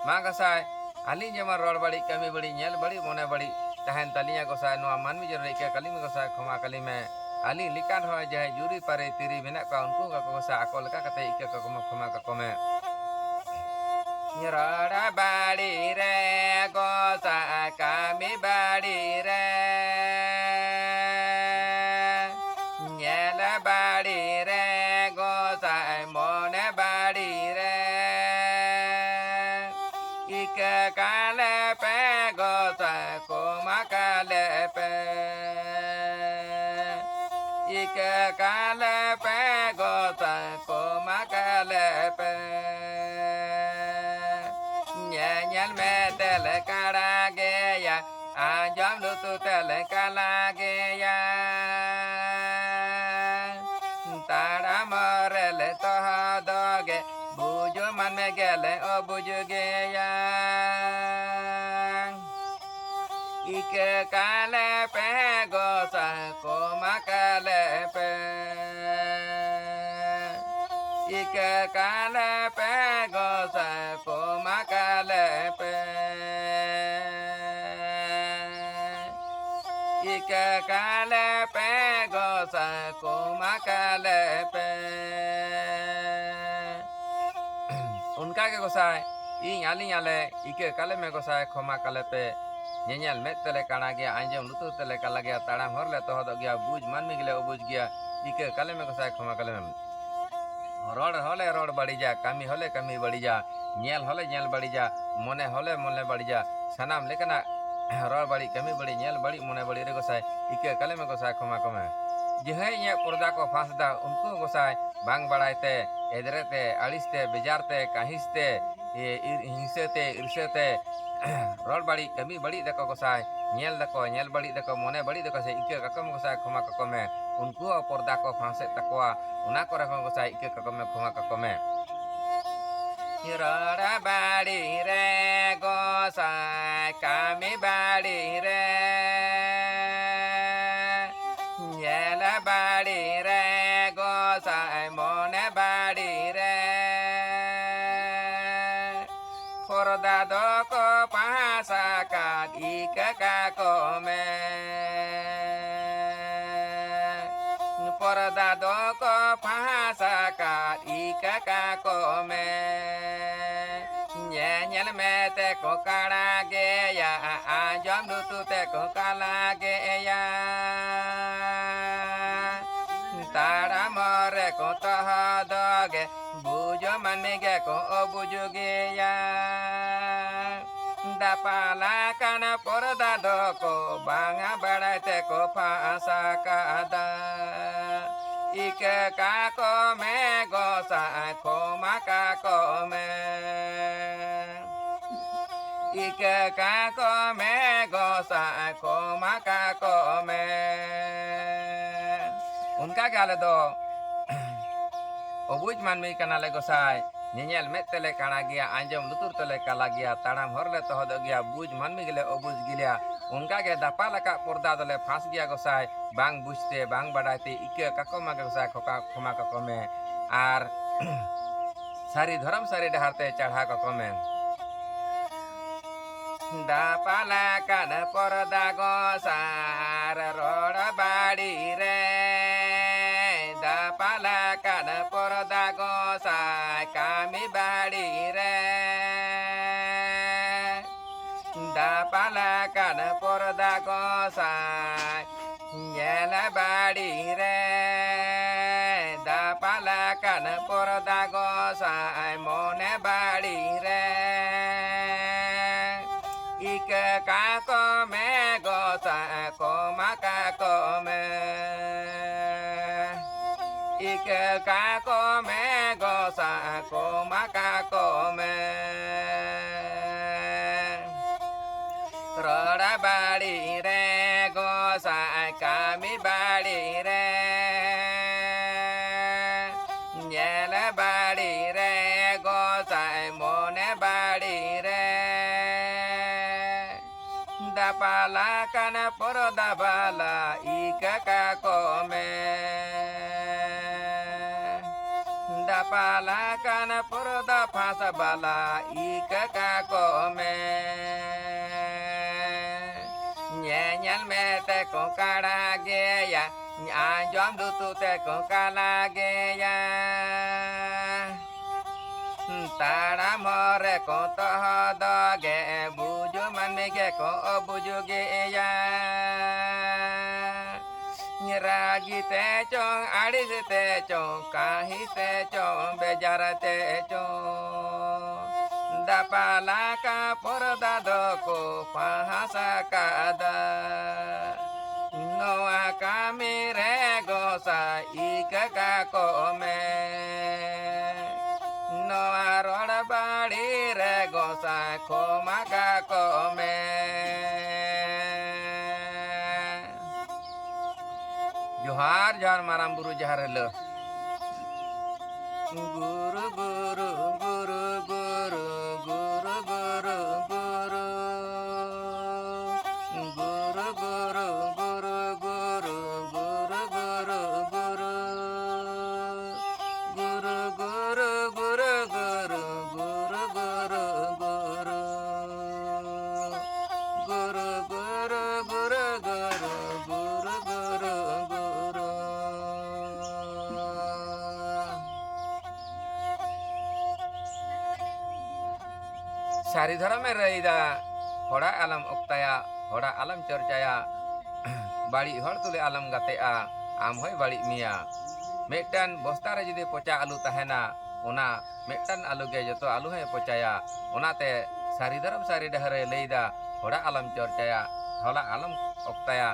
ᱢᱟ ᱜᱚᱸᱥᱟᱭ, ᱟᱹᱞᱤᱧ ᱡᱮᱢᱚᱱ ᱨᱚᱲ ᱵᱟᱹᱲᱤᱡ, ᱠᱟᱹᱢᱤ ᱵᱟᱹᱲᱤᱡ, ᱧᱮᱞ ᱵᱟᱹᱲᱤᱡ, ᱢᱚᱱᱮ ᱵᱟᱹᱲᱤᱡ, ᱛᱟᱦᱮᱱ ᱛᱟᱹᱞᱤᱧᱟ ᱜᱚᱸᱥᱟᱭ, ᱱᱚᱣᱟ ᱢᱟᱹᱱᱢᱤ ᱡᱚᱱᱚᱢ ᱨᱮ ᱤᱠᱟᱹ ᱠᱟᱹᱞᱤᱧ ᱢᱮ ᱜᱚᱸᱥᱟᱭ, ᱠᱷᱚᱢᱟ ᱠᱟᱹᱞᱤᱧ ᱢᱮ᱾ ᱟᱹᱞᱤᱧ ᱞᱮᱠᱟᱱ ᱦᱚᱸ ᱡᱟᱦᱟᱸᱭ ᱡᱩᱨᱤ ᱯᱟᱹᱨᱤ ᱛᱤᱨᱤ ᱢᱮᱱᱟᱜ ᱠᱚᱣᱟ, ᱩᱱᱠᱩ ᱦᱚᱸ ᱜᱚᱸᱥᱟᱭ ᱟᱠᱚ ᱞᱮᱠᱟ ᱠᱟᱛᱮ ᱤᱠᱟᱹ ᱠᱟᱠᱚ ᱢᱮ, ᱠᱷᱚᱢᱟ ᱠᱟᱠᱚ ᱢᱮ᱾ ᱨᱚᱲ ᱵᱟᱹᱲᱤ ᱨᱮ ᱜᱚᱸᱥᱟᱭ ᱠᱟᱹᱢᱤ ᱵᱟᱹᱲᱤ ᱨᱮ, ᱧᱮᱞ ᱵᱟᱹᱲᱤ ᱨᱮ ᱜᱚᱸᱥᱟᱭ ᱢᱚᱱᱮ ᱵᱟᱹᱲᱤ ᱨᱮ, ᱤᱠᱟᱹ ᱠᱟᱞᱮ ᱯᱮ ᱜᱚᱸᱥᱟᱭ ᱠᱷᱚᱢᱟ ᱠᱟᱞᱮ ᱯᱮ, ᱤᱠᱟᱹ ᱠᱟᱞᱮ ᱯᱮ ᱜᱚᱸᱥᱟᱭ ᱠᱷᱚᱢᱟ ᱠᱟᱞᱮ ᱯᱮ᱾ ᱧᱮᱧᱮᱞ ᱢᱮᱫ ᱛᱮᱞᱮ ᱠᱟᱲᱟ ᱜᱮᱭᱟ, ᱟᱸᱡᱚᱢ ᱞᱩᱛᱩᱨ ᱛᱮᱞᱮ ᱠᱟᱞᱟ ᱜᱮᱭᱟ᱾ ᱛᱟᱲᱟᱢ ᱨᱮᱞᱮ ᱛᱚᱦᱚᱫᱚᱜ ᱜᱮ, ᱵᱩᱡᱩ ᱢᱟᱱᱢᱤ ᱜᱮᱞᱮ ᱚᱵᱩᱡ ᱜᱮᱭᱟ᱾ ᱤᱠᱟᱹ ᱠᱟᱞᱮ ᱯᱮ ᱜᱚᱸᱥᱟᱭ ᱠᱷᱚᱢᱟ ᱠᱟᱞᱮ ᱯᱮ, ᱤᱠᱟᱹ ᱠᱟᱞᱮ ᱯᱮ ᱜᱚᱸᱥᱟᱭ ᱠᱷᱚᱢᱟ ᱠᱟᱞᱮ ᱯᱮ, ᱤᱠᱟᱹ ᱠᱟᱞᱮ ᱯᱮ ᱜᱚᱸᱥᱟᱭ ᱠᱷᱚᱢᱟ ᱠᱟᱞᱮ ᱯᱮ᱾ ᱚᱱᱠᱟ ᱜᱮ ᱜᱚᱸᱥᱟᱭ, ᱤᱧ ᱟᱹᱞᱤᱧ ᱟᱞᱮ, ᱤᱠᱟᱹ ᱠᱟᱞᱮ ᱢᱮ ᱜᱚᱸᱥᱟᱭ, ᱠᱷᱚᱢᱟ ᱠᱟᱞᱮ ᱯᱮ᱾ ᱧᱮᱧᱮᱞ ᱢᱮᱫ ᱛᱮᱞᱮ ᱠᱟᱬᱟ ᱜᱮᱭᱟ, ᱟᱸᱡᱚᱢ ᱞᱩᱛᱩᱨ ᱛᱮᱞᱮ ᱠᱟᱞᱟ ᱜᱮᱭᱟ, ᱛᱟᱲᱟᱢ ᱦᱚᱨ ᱞᱮ ᱛᱚᱦᱚᱫᱚᱜ ᱜᱮᱭᱟ, ᱵᱩᱡᱽ ᱢᱟᱹᱱᱢᱤ ᱜᱮᱞᱮ ᱚᱵᱩᱡᱽ ᱜᱮᱭᱟ, ᱤᱠᱟᱹ ᱠᱟᱞᱮ ᱢᱮ ᱜᱚᱸᱥᱟᱭ, ᱠᱷᱚᱢᱟ ᱠᱟᱞᱮ ᱢᱮ᱾ ᱨᱚᱲ ᱦᱚᱸᱞᱮ ᱨᱚᱲ ᱵᱟᱹᱲᱤᱡᱟ, ᱠᱟᱹᱢᱤ ᱦᱚᱸᱞᱮ ᱠᱟᱹᱢᱤ ᱵᱟᱹᱲᱤᱡᱟ, ᱧᱮᱞ ᱦᱚᱸᱞᱮ ᱧᱮᱞ ᱵᱟᱹᱲᱤᱡᱟ, ᱢᱚᱱᱮ ᱦᱚᱸᱞᱮ ᱢᱚᱱᱮ ᱵᱟᱹᱲᱤᱡᱟ, ᱥᱟᱱᱟᱢ ᱞᱮᱠᱟᱱᱟᱜ ᱨᱚᱲ ᱵᱟᱹᱲᱤᱡ, ᱠᱟᱹᱢᱤ ᱵᱟᱹᱲᱤᱡ, ᱧᱮᱞ ᱵᱟᱹᱲᱤᱡ, ᱢᱚᱱᱮ ᱵᱟᱹᱲᱤᱡ ᱨᱮ ᱜᱚᱸᱥᱟᱭ, ᱤᱠᱟᱹ ᱠᱟᱞᱮ ᱢᱮ ᱜᱚᱸᱥᱟᱭ, ᱠᱷᱚᱢᱟ ᱠᱚᱢᱮ᱾ ᱡᱟᱦᱟᱸᱭ ᱤᱧᱟᱹᱜ ᱯᱚᱨᱫᱟ ᱠᱚ ᱯᱷᱟᱸᱥ ᱫᱟ, ᱩᱱᱠᱩ ᱦᱚᱸ ᱜᱚᱸᱥᱟᱭ ᱵᱟᱝ ᱵᱟᱲᱟᱭ ᱛᱮ, ᱮᱫᱽᱨᱮ ᱛᱮ, ᱟᱹᱲᱤᱥ ᱛᱮ, ᱵᱮᱡᱟᱨ ᱛᱮ, ᱠᱟᱹᱦᱤᱥ ᱛᱮ, ᱤ-, ᱤᱨ-, ᱦᱤᱝᱥᱟᱹ ᱛᱮ, ᱤᱨᱥᱟᱹ ᱛᱮ, ᱨᱚᱲ ᱵᱟᱹᱲᱤᱡ, ᱠᱟᱹᱢᱤ ᱵᱟᱹᱲᱤᱡ ᱫᱟᱠᱚ ᱜᱚᱸᱥᱟᱭ, ᱧᱮᱞ ᱫᱟᱠᱚ, ᱧᱮᱞ ᱵᱟᱹᱲᱤᱡ ᱫᱟᱠᱚ, ᱢᱚᱱᱮ ᱵᱟᱹᱲᱤᱡ ᱫᱟᱠᱚ ᱥᱮ, ᱤᱠᱟᱹ ᱠᱟᱠᱚ ᱢᱮ ᱜᱚᱸᱥᱟᱭ, ᱠᱷᱚᱢᱟ ᱠᱟᱠᱚ ᱢᱮ᱾ ᱩᱱᱠᱩ ᱦᱚᱸ ᱯᱚᱨᱫᱟ ᱠᱚ ᱯᱷᱟᱸᱥᱮᱫ ᱛᱟᱠᱚᱣᱟ, ᱚᱱᱟ ᱠᱚᱨᱮ ᱦᱚᱸ ᱜᱚᱸᱥᱟᱭ, ᱤᱠᱟᱹ ᱠᱟᱠᱚ ᱢᱮ, ᱠᱷᱚᱢᱟ ᱠᱟᱠᱚ ᱢᱮ᱾ ᱨᱚᱲ ᱵᱟᱹᱲᱤᱡ ᱨᱮ ᱜᱚᱸᱥᱟᱭ, ᱠᱟᱹᱢᱤ ᱵᱟᱹᱲᱤᱡ ᱨᱮ, ᱧᱮᱞ ᱵᱟᱹᱲᱤᱡ ᱨᱮ ᱜᱚᱸᱥᱟᱭ, ᱢᱚᱱᱮ ᱵᱟᱹᱲᱤᱡ ᱨᱮ, ᱯᱚᱨᱫᱟ ᱫᱚᱠᱚ ᱯᱟᱥ ᱟᱠᱟᱫ, ᱤᱠᱟᱹ ᱠᱟᱜ ᱠᱚ ᱢᱮ᱾ ᱯᱚᱨᱫᱟ ᱫᱚᱠᱚ ᱯᱷᱟᱸᱥ ᱟᱠᱟᱫ ᱤᱠᱟᱹ ᱠᱟᱠᱚ ᱢᱮ᱾ ᱧᱮᱧᱮᱞ ᱢᱮ ᱛᱮᱠᱚ ᱠᱟᱲᱟ ᱜᱮᱭᱟ, ᱟᱸᱡᱚᱢ ᱞᱩᱛᱩᱨ ᱛᱮᱠᱚ ᱠᱟᱞᱟ ᱜᱮᱭᱟ᱾ ᱛᱟᱲᱟᱢ ᱨᱮᱠᱚ ᱛᱚᱦᱚᱫᱚᱜ ᱜᱮ, ᱵᱩᱡᱩ ᱢᱟᱹᱱᱢᱤ ᱜᱮᱠᱚ ᱵᱩᱡᱩ ᱜᱮᱭᱟ᱾ ᱫᱟᱯᱟᱞ ᱟᱠᱟᱱ ᱯᱚᱨᱫᱟ ᱫᱚᱠᱚ ᱵᱟᱝᱟ ᱵᱟᱲᱟᱭ ᱛᱮᱠᱚ ᱯᱷᱟᱸᱥ ᱟᱠᱟᱫᱟ᱾ ᱤᱠᱟᱹ ᱠᱟᱠᱚ ᱢᱮ ᱜᱚᱸᱥᱟᱭ, ᱠᱷᱚᱢᱟ ᱠᱟᱠᱚ ᱢᱮ᱾ ᱤᱠᱟᱹ ᱠᱟᱠᱚ ᱢᱮ ᱜᱚᱸᱥᱟᱭ, ᱠᱷᱚᱢᱟ ᱠᱟᱠᱚ ᱢᱮ᱾ ᱚᱱᱠᱟ ᱜᱮ ᱟᱞᱮ ᱫᱚ ᱚᱵᱩᱡᱽ ᱢᱟᱹᱱᱢᱤ ᱠᱟᱱᱟᱞᱮ ᱜᱚᱸᱥᱟᱭ, ᱧᱮᱧᱮᱞ ᱢᱮᱫ ᱛᱮᱞᱮ ᱠᱟᱬᱟ ᱜᱮᱭᱟ, ᱟᱸᱡᱚᱢ ᱞᱩᱛᱩᱨ ᱛᱮᱞᱮ ᱠᱟᱞᱟ ᱜᱮᱭᱟ, ᱛᱟᱲᱟᱢ ᱦᱚᱨ ᱞᱮ ᱛᱚᱦᱚᱫᱚᱜ ᱜᱮᱭᱟ, ᱵᱩᱡᱽ ᱢᱟᱹᱱᱢᱤ ᱜᱮᱞᱮ ᱚᱵᱩᱡᱽ ᱜᱮᱭᱟ᱾ ᱚᱱᱠᱟ ᱜᱮ ᱫᱟᱯᱟᱞ ᱟᱠᱟᱫ ᱯᱚᱨᱫᱟ ᱫᱚᱞᱮ ᱯᱷᱟᱸᱥ ᱜᱮᱭᱟ ᱜᱚᱸᱥᱟᱭ, ᱵᱟᱝ ᱵᱩᱡᱽ ᱛᱮ ᱵᱟᱝ ᱵᱟᱰᱟᱭ ᱛᱮ ᱤᱠᱟᱹ ᱠᱟᱠᱚ ᱢᱟ ᱜᱚᱸᱥᱟᱭ, ᱠᱷᱚᱠᱟ-, ᱠᱷᱚᱢᱟ ᱠᱟᱠᱚ ᱢᱮ᱾ ᱟᱨ ᱥᱟᱹᱨᱤ ᱫᱷᱚᱨᱚᱢ ᱥᱟᱹᱨᱤ ᱰᱟᱦᱟᱨ ᱛᱮ ᱪᱟᱲᱦᱟᱣ ᱠᱟᱠᱚ ᱢᱮ᱾ ᱫᱟᱯᱟᱞ ᱟᱠᱟᱱ ᱯᱚᱨᱫᱟ ᱜᱚᱸᱥᱟᱭ ᱨᱚᱲ ᱵᱟᱹᱲᱤ ᱨᱮ, ᱫᱟᱯᱟᱞ ᱟᱠᱟᱱ ᱯᱚᱨᱫᱟ ᱜᱚᱸᱥᱟᱭ ᱠᱟᱹᱢᱤ ᱵᱟᱹᱲᱤ ᱨᱮ᱾ ᱫᱟᱯᱟᱞ ᱟᱠᱟᱱ ᱯᱚᱨᱫᱟ ᱜᱚᱸᱥᱟᱭ ᱧᱮᱞ ᱵᱟᱹᱲᱤ ᱨᱮ, ᱫᱟᱯᱟᱞ ᱟᱠᱟᱱ ᱯᱚᱨᱫᱟ ᱜᱚᱸᱥᱟᱭ ᱢᱚᱱᱮ ᱵᱟᱹᱲᱤ ᱨᱮ᱾ ᱤᱠᱟᱹ ᱠᱟᱠᱚ ᱢᱮ ᱜᱚᱸᱥᱟᱭ, ᱠᱷᱚᱢᱟ ᱠᱟᱠᱚ ᱢᱮ᱾ ᱤᱠᱟᱹ ᱠᱟᱠᱚ ᱢᱮ ᱜᱚᱸᱥᱟᱭ, ᱠᱷᱚᱢᱟ ᱠᱟᱠᱚ ᱢᱮ᱾ ᱨᱚᱲ ᱵᱟᱹᱲᱤ ᱨᱮ ᱜᱚᱸᱥᱟᱭ, ᱠᱟᱹᱢᱤ ᱵᱟᱹᱲᱤ ᱨᱮ, ᱧᱮᱞ ᱵᱟᱹᱲᱤ ᱨᱮ ᱜᱚᱸᱥᱟᱭ, ᱢᱚᱱᱮ ᱵᱟᱹᱲᱤ ᱨᱮ᱾ ᱫᱟᱯᱟᱞ ᱟᱠᱟᱱ ᱯᱚᱨᱫᱟ ᱵᱟᱞᱟ ᱤᱠᱟᱹ ᱠᱟᱠᱚ ᱢᱮ᱾ ᱫᱟᱯᱟᱞ ᱟᱠᱟᱱ ᱯᱚᱨᱫᱟ ᱯᱷᱟᱸᱥ ᱵᱟᱞᱟ ᱤᱠᱟᱹ ᱠᱟᱠᱚ ᱢᱮ᱾ ᱧᱮᱞ ᱢᱮ ᱛᱮᱠᱚ ᱠᱟᱲᱟ ᱜᱮᱭᱟ, ᱟᱸᱡᱚᱢ ᱞᱩᱛᱩᱨ ᱛᱮᱠᱚ ᱠᱟᱞᱟ ᱜᱮᱭᱟ᱾ ᱛᱟᱲᱟᱢ ᱦᱚᱨ ᱨᱮᱠᱚ ᱛᱚᱦᱚᱫᱚᱜ ᱜᱮ, ᱵᱩᱡᱩ ᱢᱟᱹᱱᱢᱤ ᱜᱮᱠᱚ ᱵᱩᱡᱩ ᱜᱮᱭᱟ᱾ ᱨᱟᱹᱜᱤ ᱛᱮ ᱪᱚᱝ, ᱟᱹᱲᱤᱥ ᱛᱮ ᱪᱚᱝ, ᱠᱟᱹᱦᱤᱥ ᱛᱮ ᱪᱚᱝ, ᱵᱮᱡᱟᱨ ᱛᱮ ᱪᱚᱝ, ᱫᱟᱯᱟᱞ ᱟᱠᱟᱫ ᱯᱚᱨᱫᱟ ᱫᱚᱠᱚ ᱯᱟᱦᱟᱥ ᱟᱠᱟᱫᱟ᱾ ᱱᱚᱣᱟ ᱠᱟᱹᱢᱤ ᱨᱮ ᱜᱚᱸᱥᱟᱭ ᱤᱠᱟᱹ ᱠᱟᱠᱚ ᱢᱮ, ᱱᱚᱣᱟ ᱨᱚᱲ ᱵᱟᱹᱲᱤ ᱨᱮ ᱜᱚᱸᱥᱟᱭ ᱠᱷᱚᱢᱟ ᱠᱟᱠᱚ ᱢᱮ᱾ ᱡᱚᱦᱟᱨ, ᱡᱚᱦᱟᱨ ᱢᱟᱨᱟᱝ ᱵᱩᱨᱩ ᱡᱟᱦᱮᱨ ᱦᱤᱞᱳ᱾ ᱜᱩᱨᱩ, ᱜᱩᱨᱩ, ᱜᱩᱨᱩ, ᱜᱩᱨᱩ, ᱜᱩᱨᱩ, ᱜᱩᱨᱩ, ᱜᱩᱨᱩ᱾ ᱜᱩᱨᱩ, ᱜᱩᱨᱩ, ᱜᱩᱨᱩ, ᱜᱩᱨᱩ, ᱜᱩᱨᱩ, ᱜᱩᱨᱩ᱾ ᱜᱩᱨᱩ, ᱜᱩᱨᱩ, ᱜᱩᱨᱩ, ᱜᱩᱨᱩ, ᱜᱩᱨᱩ, ᱜᱩᱨᱩ, ᱜᱩᱨᱩ᱾ ᱜᱩᱨᱩ, ᱜᱩᱨᱩ, ᱜᱩᱨᱩ, ᱜᱩᱨᱩ, ᱜᱩᱨᱩ, ᱜᱩᱨᱩ, ᱜᱩᱨᱩ᱾ ᱥᱟᱹᱨᱤ ᱫᱷᱚᱨᱚᱢᱮ ᱨᱟᱹᱭᱫᱟ, ᱦᱚᱲᱟᱜ ᱟᱞᱚᱢ ᱚᱠᱛᱟᱭᱟ, ᱦᱚᱲᱟᱜ ᱟᱞᱚᱢ ᱪᱚᱨᱪᱟᱭᱟ᱾ ᱵᱟᱹᱲᱤᱡ ᱦᱚᱲ ᱛᱩᱞᱩᱡ ᱟᱞᱚᱢ ᱜᱟᱛᱮᱜᱼᱟ, ᱟᱢ ᱦᱚᱸᱭ ᱵᱟᱹᱲᱤᱡ ᱢᱮᱭᱟ᱾ ᱢᱤᱫᱴᱟᱝ ᱵᱚᱥᱛᱟ ᱨᱮ ᱡᱩᱫᱤ ᱯᱚᱪᱟ ᱟᱹᱞᱩ ᱛᱟᱦᱮᱱᱟ, ᱚᱱᱟ ᱢᱤᱫᱴᱟᱝ ᱟᱹᱞᱩ ᱜᱮ ᱡᱚᱛᱚ ᱟᱹᱞᱩ ᱦᱚᱸᱭ ᱯᱚᱪᱟᱭᱟ᱾ ᱚᱱᱟᱛᱮ ᱥᱟᱹᱨᱤ ᱫᱷᱚᱨᱚᱢ ᱥᱟᱹᱨᱤ ᱰᱟᱦᱟᱨᱮ ᱞᱟᱹᱭᱫᱟ, ᱦᱚᱲᱟᱜ ᱟᱞᱚᱢ ᱪᱚᱨᱪᱟᱭᱟ, ᱦᱚᱲᱟᱜ ᱟᱞᱚᱢ ᱚᱠᱛᱟᱭᱟ,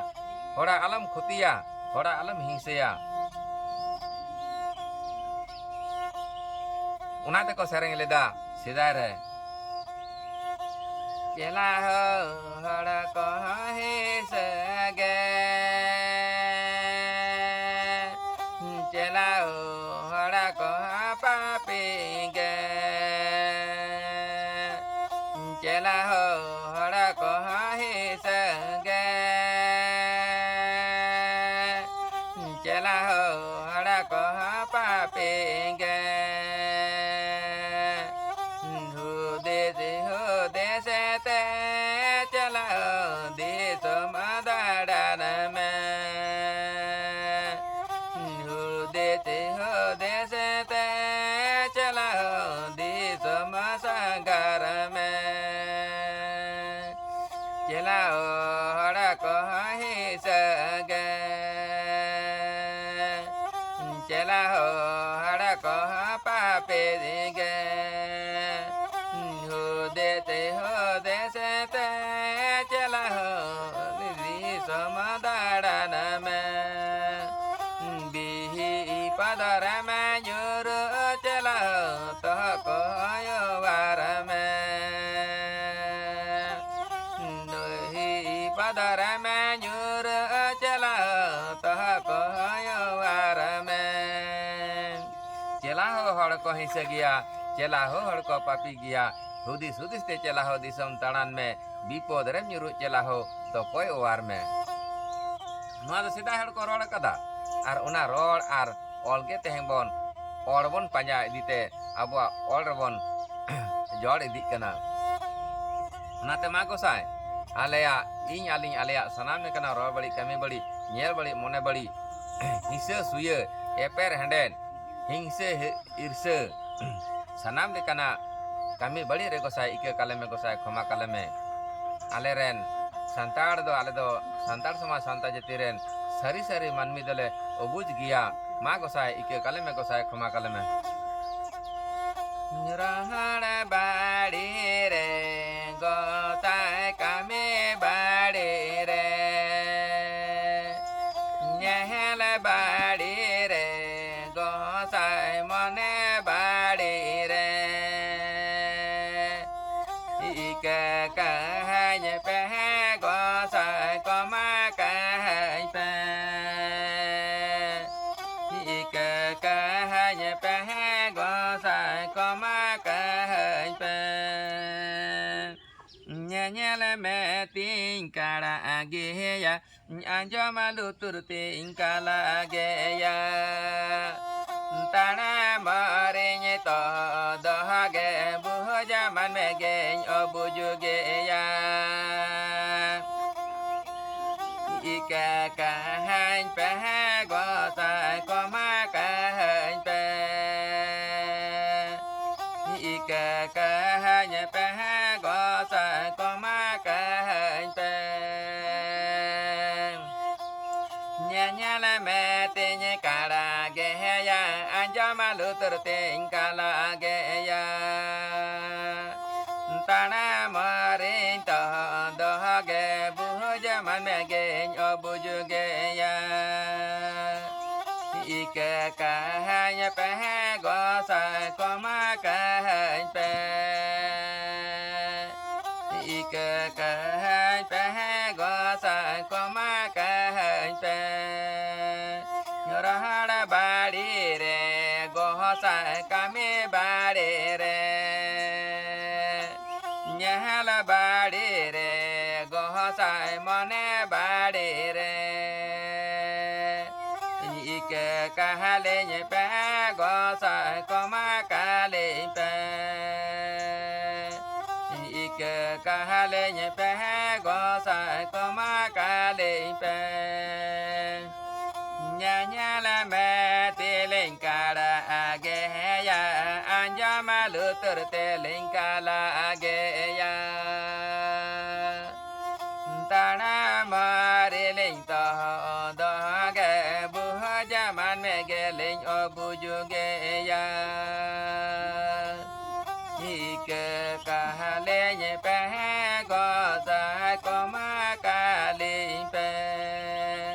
ᱦᱚᱲᱟᱜ ᱟᱞᱚᱢ ᱠᱷᱚᱛᱤᱭᱟ, ᱦᱚᱲᱟᱜ ᱟᱞᱚᱢ ᱦᱤᱝᱥᱟᱹᱭᱟ᱾ ᱚᱱᱟ ᱛᱮᱠᱚ ᱥᱮᱨᱮᱧ ᱞᱮᱫᱟ ᱥᱮᱫᱟᱭ ᱨᱮ᱾ ᱪᱮᱞᱟ ᱦᱚ ᱦᱚᱲ ᱠᱚᱦᱚᱸ ᱦᱤᱸᱥᱟᱹ ᱜᱮ, ᱪᱮᱞᱟ ᱦᱚ ᱦᱚᱲ ᱠᱚᱦᱚᱸ ᱯᱟᱯᱤ ᱜᱮ, ᱪᱮᱞᱟ ᱦᱚ ᱦᱚᱲ ᱠᱚᱦᱚᱸ ᱦᱤᱸᱥᱟᱹ ᱜᱮ, ᱪᱮᱞᱟ ᱦᱚ ᱦᱚᱲ ᱠᱚᱦᱚᱸ ᱯᱟᱯᱤ ᱜᱮ᱾ ᱦᱩᱫᱤᱥ ᱦᱩᱫᱤᱥ ᱛᱮ ᱪᱟᱞᱟᱣ ᱫᱤᱥᱚᱢ ᱟᱫᱚ ᱫᱮᱥ ᱛᱮ ᱪᱮᱞᱟ ᱦᱳ ᱫᱤᱥᱚᱢ ᱥᱟᱸᱜᱷᱟᱨ ᱢᱮ᱾ ᱪᱮᱞᱟ ᱦᱳ ᱦᱚᱲ ᱠᱚᱦᱚᱸ ᱦᱤᱸᱥᱟᱹ ᱜᱮ᱾ ᱪᱮᱞᱟ ᱦᱳ ᱦᱚᱲ ᱠᱚᱦᱚᱸ ᱯᱟᱯᱤ ᱜᱮ᱾ ᱦᱩᱫᱤᱥ ᱦᱩᱫᱤᱥ ᱛᱮ ᱪᱮᱞᱟ ᱦᱳ ᱫᱤᱥᱚᱢ ᱫᱟᱬᱟᱱ ᱢᱮ᱾ ᱵᱤᱦᱤ ᱯᱟᱫᱚᱨ ᱢᱮ ᱧᱩᱨᱩ ᱪᱮᱞᱟ ᱦᱳ ᱛᱚᱦᱚ ᱠᱚ ᱚᱣᱟᱨ ᱢᱮ᱾ ᱵᱤᱦᱤ ᱯᱟᱫᱚᱨ ᱢᱮ ᱧᱩᱨᱩ ᱪᱮᱞᱟ ᱦᱳ ᱛᱚᱦᱚ ᱠᱚ ᱚᱣᱟᱨ ᱢᱮ᱾ ᱪᱮᱞᱟ ᱦᱳ ᱦᱚᱲ ᱠᱚ ᱦᱤᱸᱥᱟᱹ ᱜᱮᱭᱟ, ᱪᱮᱞᱟ ᱦᱳ ᱦᱚᱲ ᱠᱚ ᱯᱟᱯᱤ ᱜᱮᱭᱟ᱾ ᱦᱩᱫᱤᱥ ᱦᱩᱫᱤᱥ ᱛᱮ ᱪᱮᱞᱟ ᱦᱳ ᱫᱤᱥᱚᱢ ᱫᱟᱬᱟᱱ ᱢᱮ᱾ ᱵᱤᱯᱚᱫ ᱨᱮᱢ ᱧᱩᱨᱩᱜ ᱪᱮᱞᱟ ᱦᱳ ᱛᱚᱠᱚᱭ ᱚᱣᱟᱨ ᱢᱮ᱾ ᱱᱚᱣᱟ ᱫᱚ ᱥᱮᱫᱟᱭ ᱦᱚᱲ ᱠᱚ ᱨᱚᱲ ᱟᱠᱟᱫᱟ᱾ ᱟᱨ ᱚᱱᱟ ᱨᱚᱲ ᱟᱨ ᱚᱞ ᱜᱮ ᱛᱮᱦᱮᱧ ᱵᱚᱱ ᱚᱞ ᱵᱚᱱ ᱯᱟᱸᱡᱟ ᱤᱫᱤ ᱛᱮ ᱟᱵᱚᱣᱟᱜ ᱚᱞ ᱨᱮᱵᱚᱱ ᱡᱚᱲ ᱤᱫᱤᱜ ᱠᱟᱱᱟ᱾ ᱚᱱᱟᱛᱮ ᱢᱟ ᱜᱚᱸᱥᱟᱭ, ᱟᱞᱮᱭᱟᱜ, ᱤᱧ ᱟᱹᱞᱤᱧ ᱟᱞᱮᱭᱟᱜ ᱥᱟᱱᱟᱢ ᱞᱮᱠᱟᱱᱟᱜ ᱨᱚᱲ ᱵᱟᱹᱲᱤᱡ, ᱠᱟᱹᱢᱤ ᱵᱟᱹᱲᱤᱡ, ᱧᱮᱞ ᱵᱟᱹᱲᱤᱡ, ᱢᱚᱱᱮ ᱵᱟᱹᱲᱤᱡ, ᱦᱤᱸᱥᱟᱹ ᱥᱩᱭᱟᱹ, ᱮᱯᱮᱨ ᱦᱮᱸᱰᱮᱱ, ᱦᱤᱝᱥᱟᱹ ᱦᱤ- ᱤᱨᱥᱟᱹ, ᱥᱟᱱᱟᱢ ᱞᱮᱠᱟᱱᱟᱜ ᱠᱟᱹᱢᱤ ᱵᱟᱹᱲᱤᱡ ᱨᱮ ᱜᱚᱸᱥᱟᱭ ᱤᱠᱟᱹ ᱠᱟᱞᱮ ᱢᱮ, ᱜᱚᱸᱥᱟᱭ ᱠᱷᱚᱢᱟ ᱠᱟᱞᱮ ᱢᱮ᱾ ᱟᱞᱮ ᱨᱮᱱ ᱥᱟᱱᱛᱟᱲ ᱫᱚ, ᱟᱞᱮ ᱫᱚ ᱥᱟᱱᱛᱟᱲ ᱥᱚᱢᱟᱡᱽ, ᱥᱟᱱᱛᱟᱲ ᱡᱟᱹᱛᱤ ᱨᱮᱱ ᱥᱟᱹᱨᱤ ᱥᱟᱹᱨᱤ ᱢᱟᱹᱱᱢᱤ ᱫᱚᱞᱮ ᱚᱵᱩᱡᱽ ᱜᱮᱭᱟ᱾ ᱢᱟ ᱜᱚᱸᱥᱟᱭ ᱤᱠᱟᱹ ᱠᱟᱞᱮ ᱢᱮ, ᱜᱚᱸᱥᱟᱭ ᱠᱷᱚᱢᱟ ᱠᱟᱞᱮ ᱢᱮ᱾ ᱨᱚᱦᱚᱲ ᱵᱟᱲᱤ ᱨᱮ ᱜᱚᱸᱥᱟᱭ ᱠᱟᱹᱢᱤ ᱵᱟᱲᱤ ᱨᱮ, ᱧᱮᱞ ᱵᱟᱲᱤ ᱨᱮ ᱜᱚᱸᱥᱟᱭ ᱢᱚᱱᱮ ᱵᱟᱲᱤ ᱨᱮ᱾ ᱤᱠᱟᱹ ᱠᱟᱹᱦᱟᱹᱧ ᱯᱮ ᱜᱚᱸᱥᱟᱭ ᱠᱚᱢᱟ ᱠᱟᱹᱦᱟᱹᱧ ᱯᱮ᱾ ᱤᱠᱟᱹ ᱠᱟᱹᱦᱟᱹᱧ ᱯᱮ ᱜᱚᱸᱥᱟᱭ ᱠᱚᱢᱟ ᱠᱟᱹᱦᱟᱹᱧ ᱯᱮ᱾ ᱧᱮᱧᱮᱞ ᱢᱮ ᱛᱤᱧ ᱠᱟᱲᱟ ᱜᱮᱭᱟ, ᱟᱸᱡᱚᱢ ᱞᱩᱛᱩᱨ ᱛᱤᱧ ᱠᱟᱞᱟ ᱜᱮᱭᱟ᱾ ᱛᱟᱲᱟᱢ ᱨᱤᱧ ᱛᱚ ᱫᱚᱦᱚ ᱜᱮ ᱵᱩᱡᱟᱢᱟᱱ ᱢᱮᱜᱮᱧ ᱚᱵᱩᱡᱩ ᱜᱮᱭᱟ᱾ ᱤᱠᱟᱹ ᱠᱟᱹᱦᱟᱹᱧ ᱯᱮ ᱜᱚᱸᱥᱟᱭ ᱠᱚᱢᱟ ᱠᱟᱹᱦᱟᱹᱧ ᱯᱮ᱾ ᱢᱟ ᱞᱩᱛᱩᱨ ᱛᱮᱧ ᱠᱟᱞᱟ ᱜᱮᱭᱟ᱾ ᱛᱟᱲᱟᱢ ᱨᱤᱧ ᱛᱚᱦᱚᱫᱚᱜ ᱜᱮ ᱵᱩᱡᱽ ᱢᱟᱱ ᱢᱮᱜᱮᱧ ᱚᱵᱩᱡᱽ ᱜᱮᱭᱟ᱾ ᱤᱠᱟᱹ ᱠᱟᱹᱦᱟᱹᱧ ᱯᱮ ᱜᱚᱸᱥᱟᱭ ᱠᱚᱢᱟ ᱠᱟᱹᱦᱟᱹᱧ ᱯᱮ᱾ ᱤᱠᱟᱹ ᱠᱟᱹᱦᱟᱹᱧ ᱯᱮ ᱜᱚᱸᱥᱟᱭ ᱠᱚᱢᱟ ᱠᱟᱹᱦᱟᱹᱧ ᱯᱮ᱾ ᱨᱚᱦᱚᱲ ᱵᱟᱲᱤ ᱨᱮ ᱜᱚᱸᱥᱟᱭ ᱠᱟᱹᱢᱤ ᱵᱟᱲᱤ ᱨᱮ᱾ ᱧᱮᱞ ᱵᱟᱲᱤ ᱨᱮ ᱜᱚᱸᱥᱟᱭ ᱢᱚᱱᱮ ᱵᱟᱲᱤ ᱨᱮ᱾ ᱤᱠᱟᱹ ᱠᱟᱦᱟᱞᱤᱧ ᱯᱮ ᱜᱚᱸᱥᱟᱭ ᱠᱚᱢᱟ ᱠᱟᱞᱤᱧ ᱯᱮ᱾ ᱤᱠᱟᱹ ᱠᱟᱦᱟᱞᱤᱧ ᱯᱮ ᱜᱚᱸᱥᱟᱭ ᱠᱚᱢᱟ ᱠᱟᱞᱤᱧ ᱯᱮ᱾ ᱧᱮᱧᱮᱞ ᱢᱮ ᱛᱤᱞᱤᱧ ᱠᱟᱲᱟ ᱜᱮᱭᱟ, ᱟᱸᱡᱚᱢ ᱞᱩᱛᱩᱨ ᱛᱮᱞᱤᱧ ᱠᱟᱞᱟ ᱜᱮᱭᱟ᱾ ᱛᱟᱲᱟᱢ ᱨᱮᱞᱤᱧ ᱛᱚᱦᱚᱫᱚᱜ ᱜᱮ ᱵᱩᱡᱽ ᱢᱟᱱ ᱢᱮᱜᱮᱞᱤᱧ ᱚᱵᱩᱡᱽ ᱜᱮᱭᱟ᱾ ᱤᱠᱟᱹ ᱠᱟᱦᱟᱞᱤᱧ ᱯᱮ ᱜᱚᱸᱥᱟᱭ ᱠᱚᱢᱟ ᱠᱟᱞᱤᱧ ᱯᱮ᱾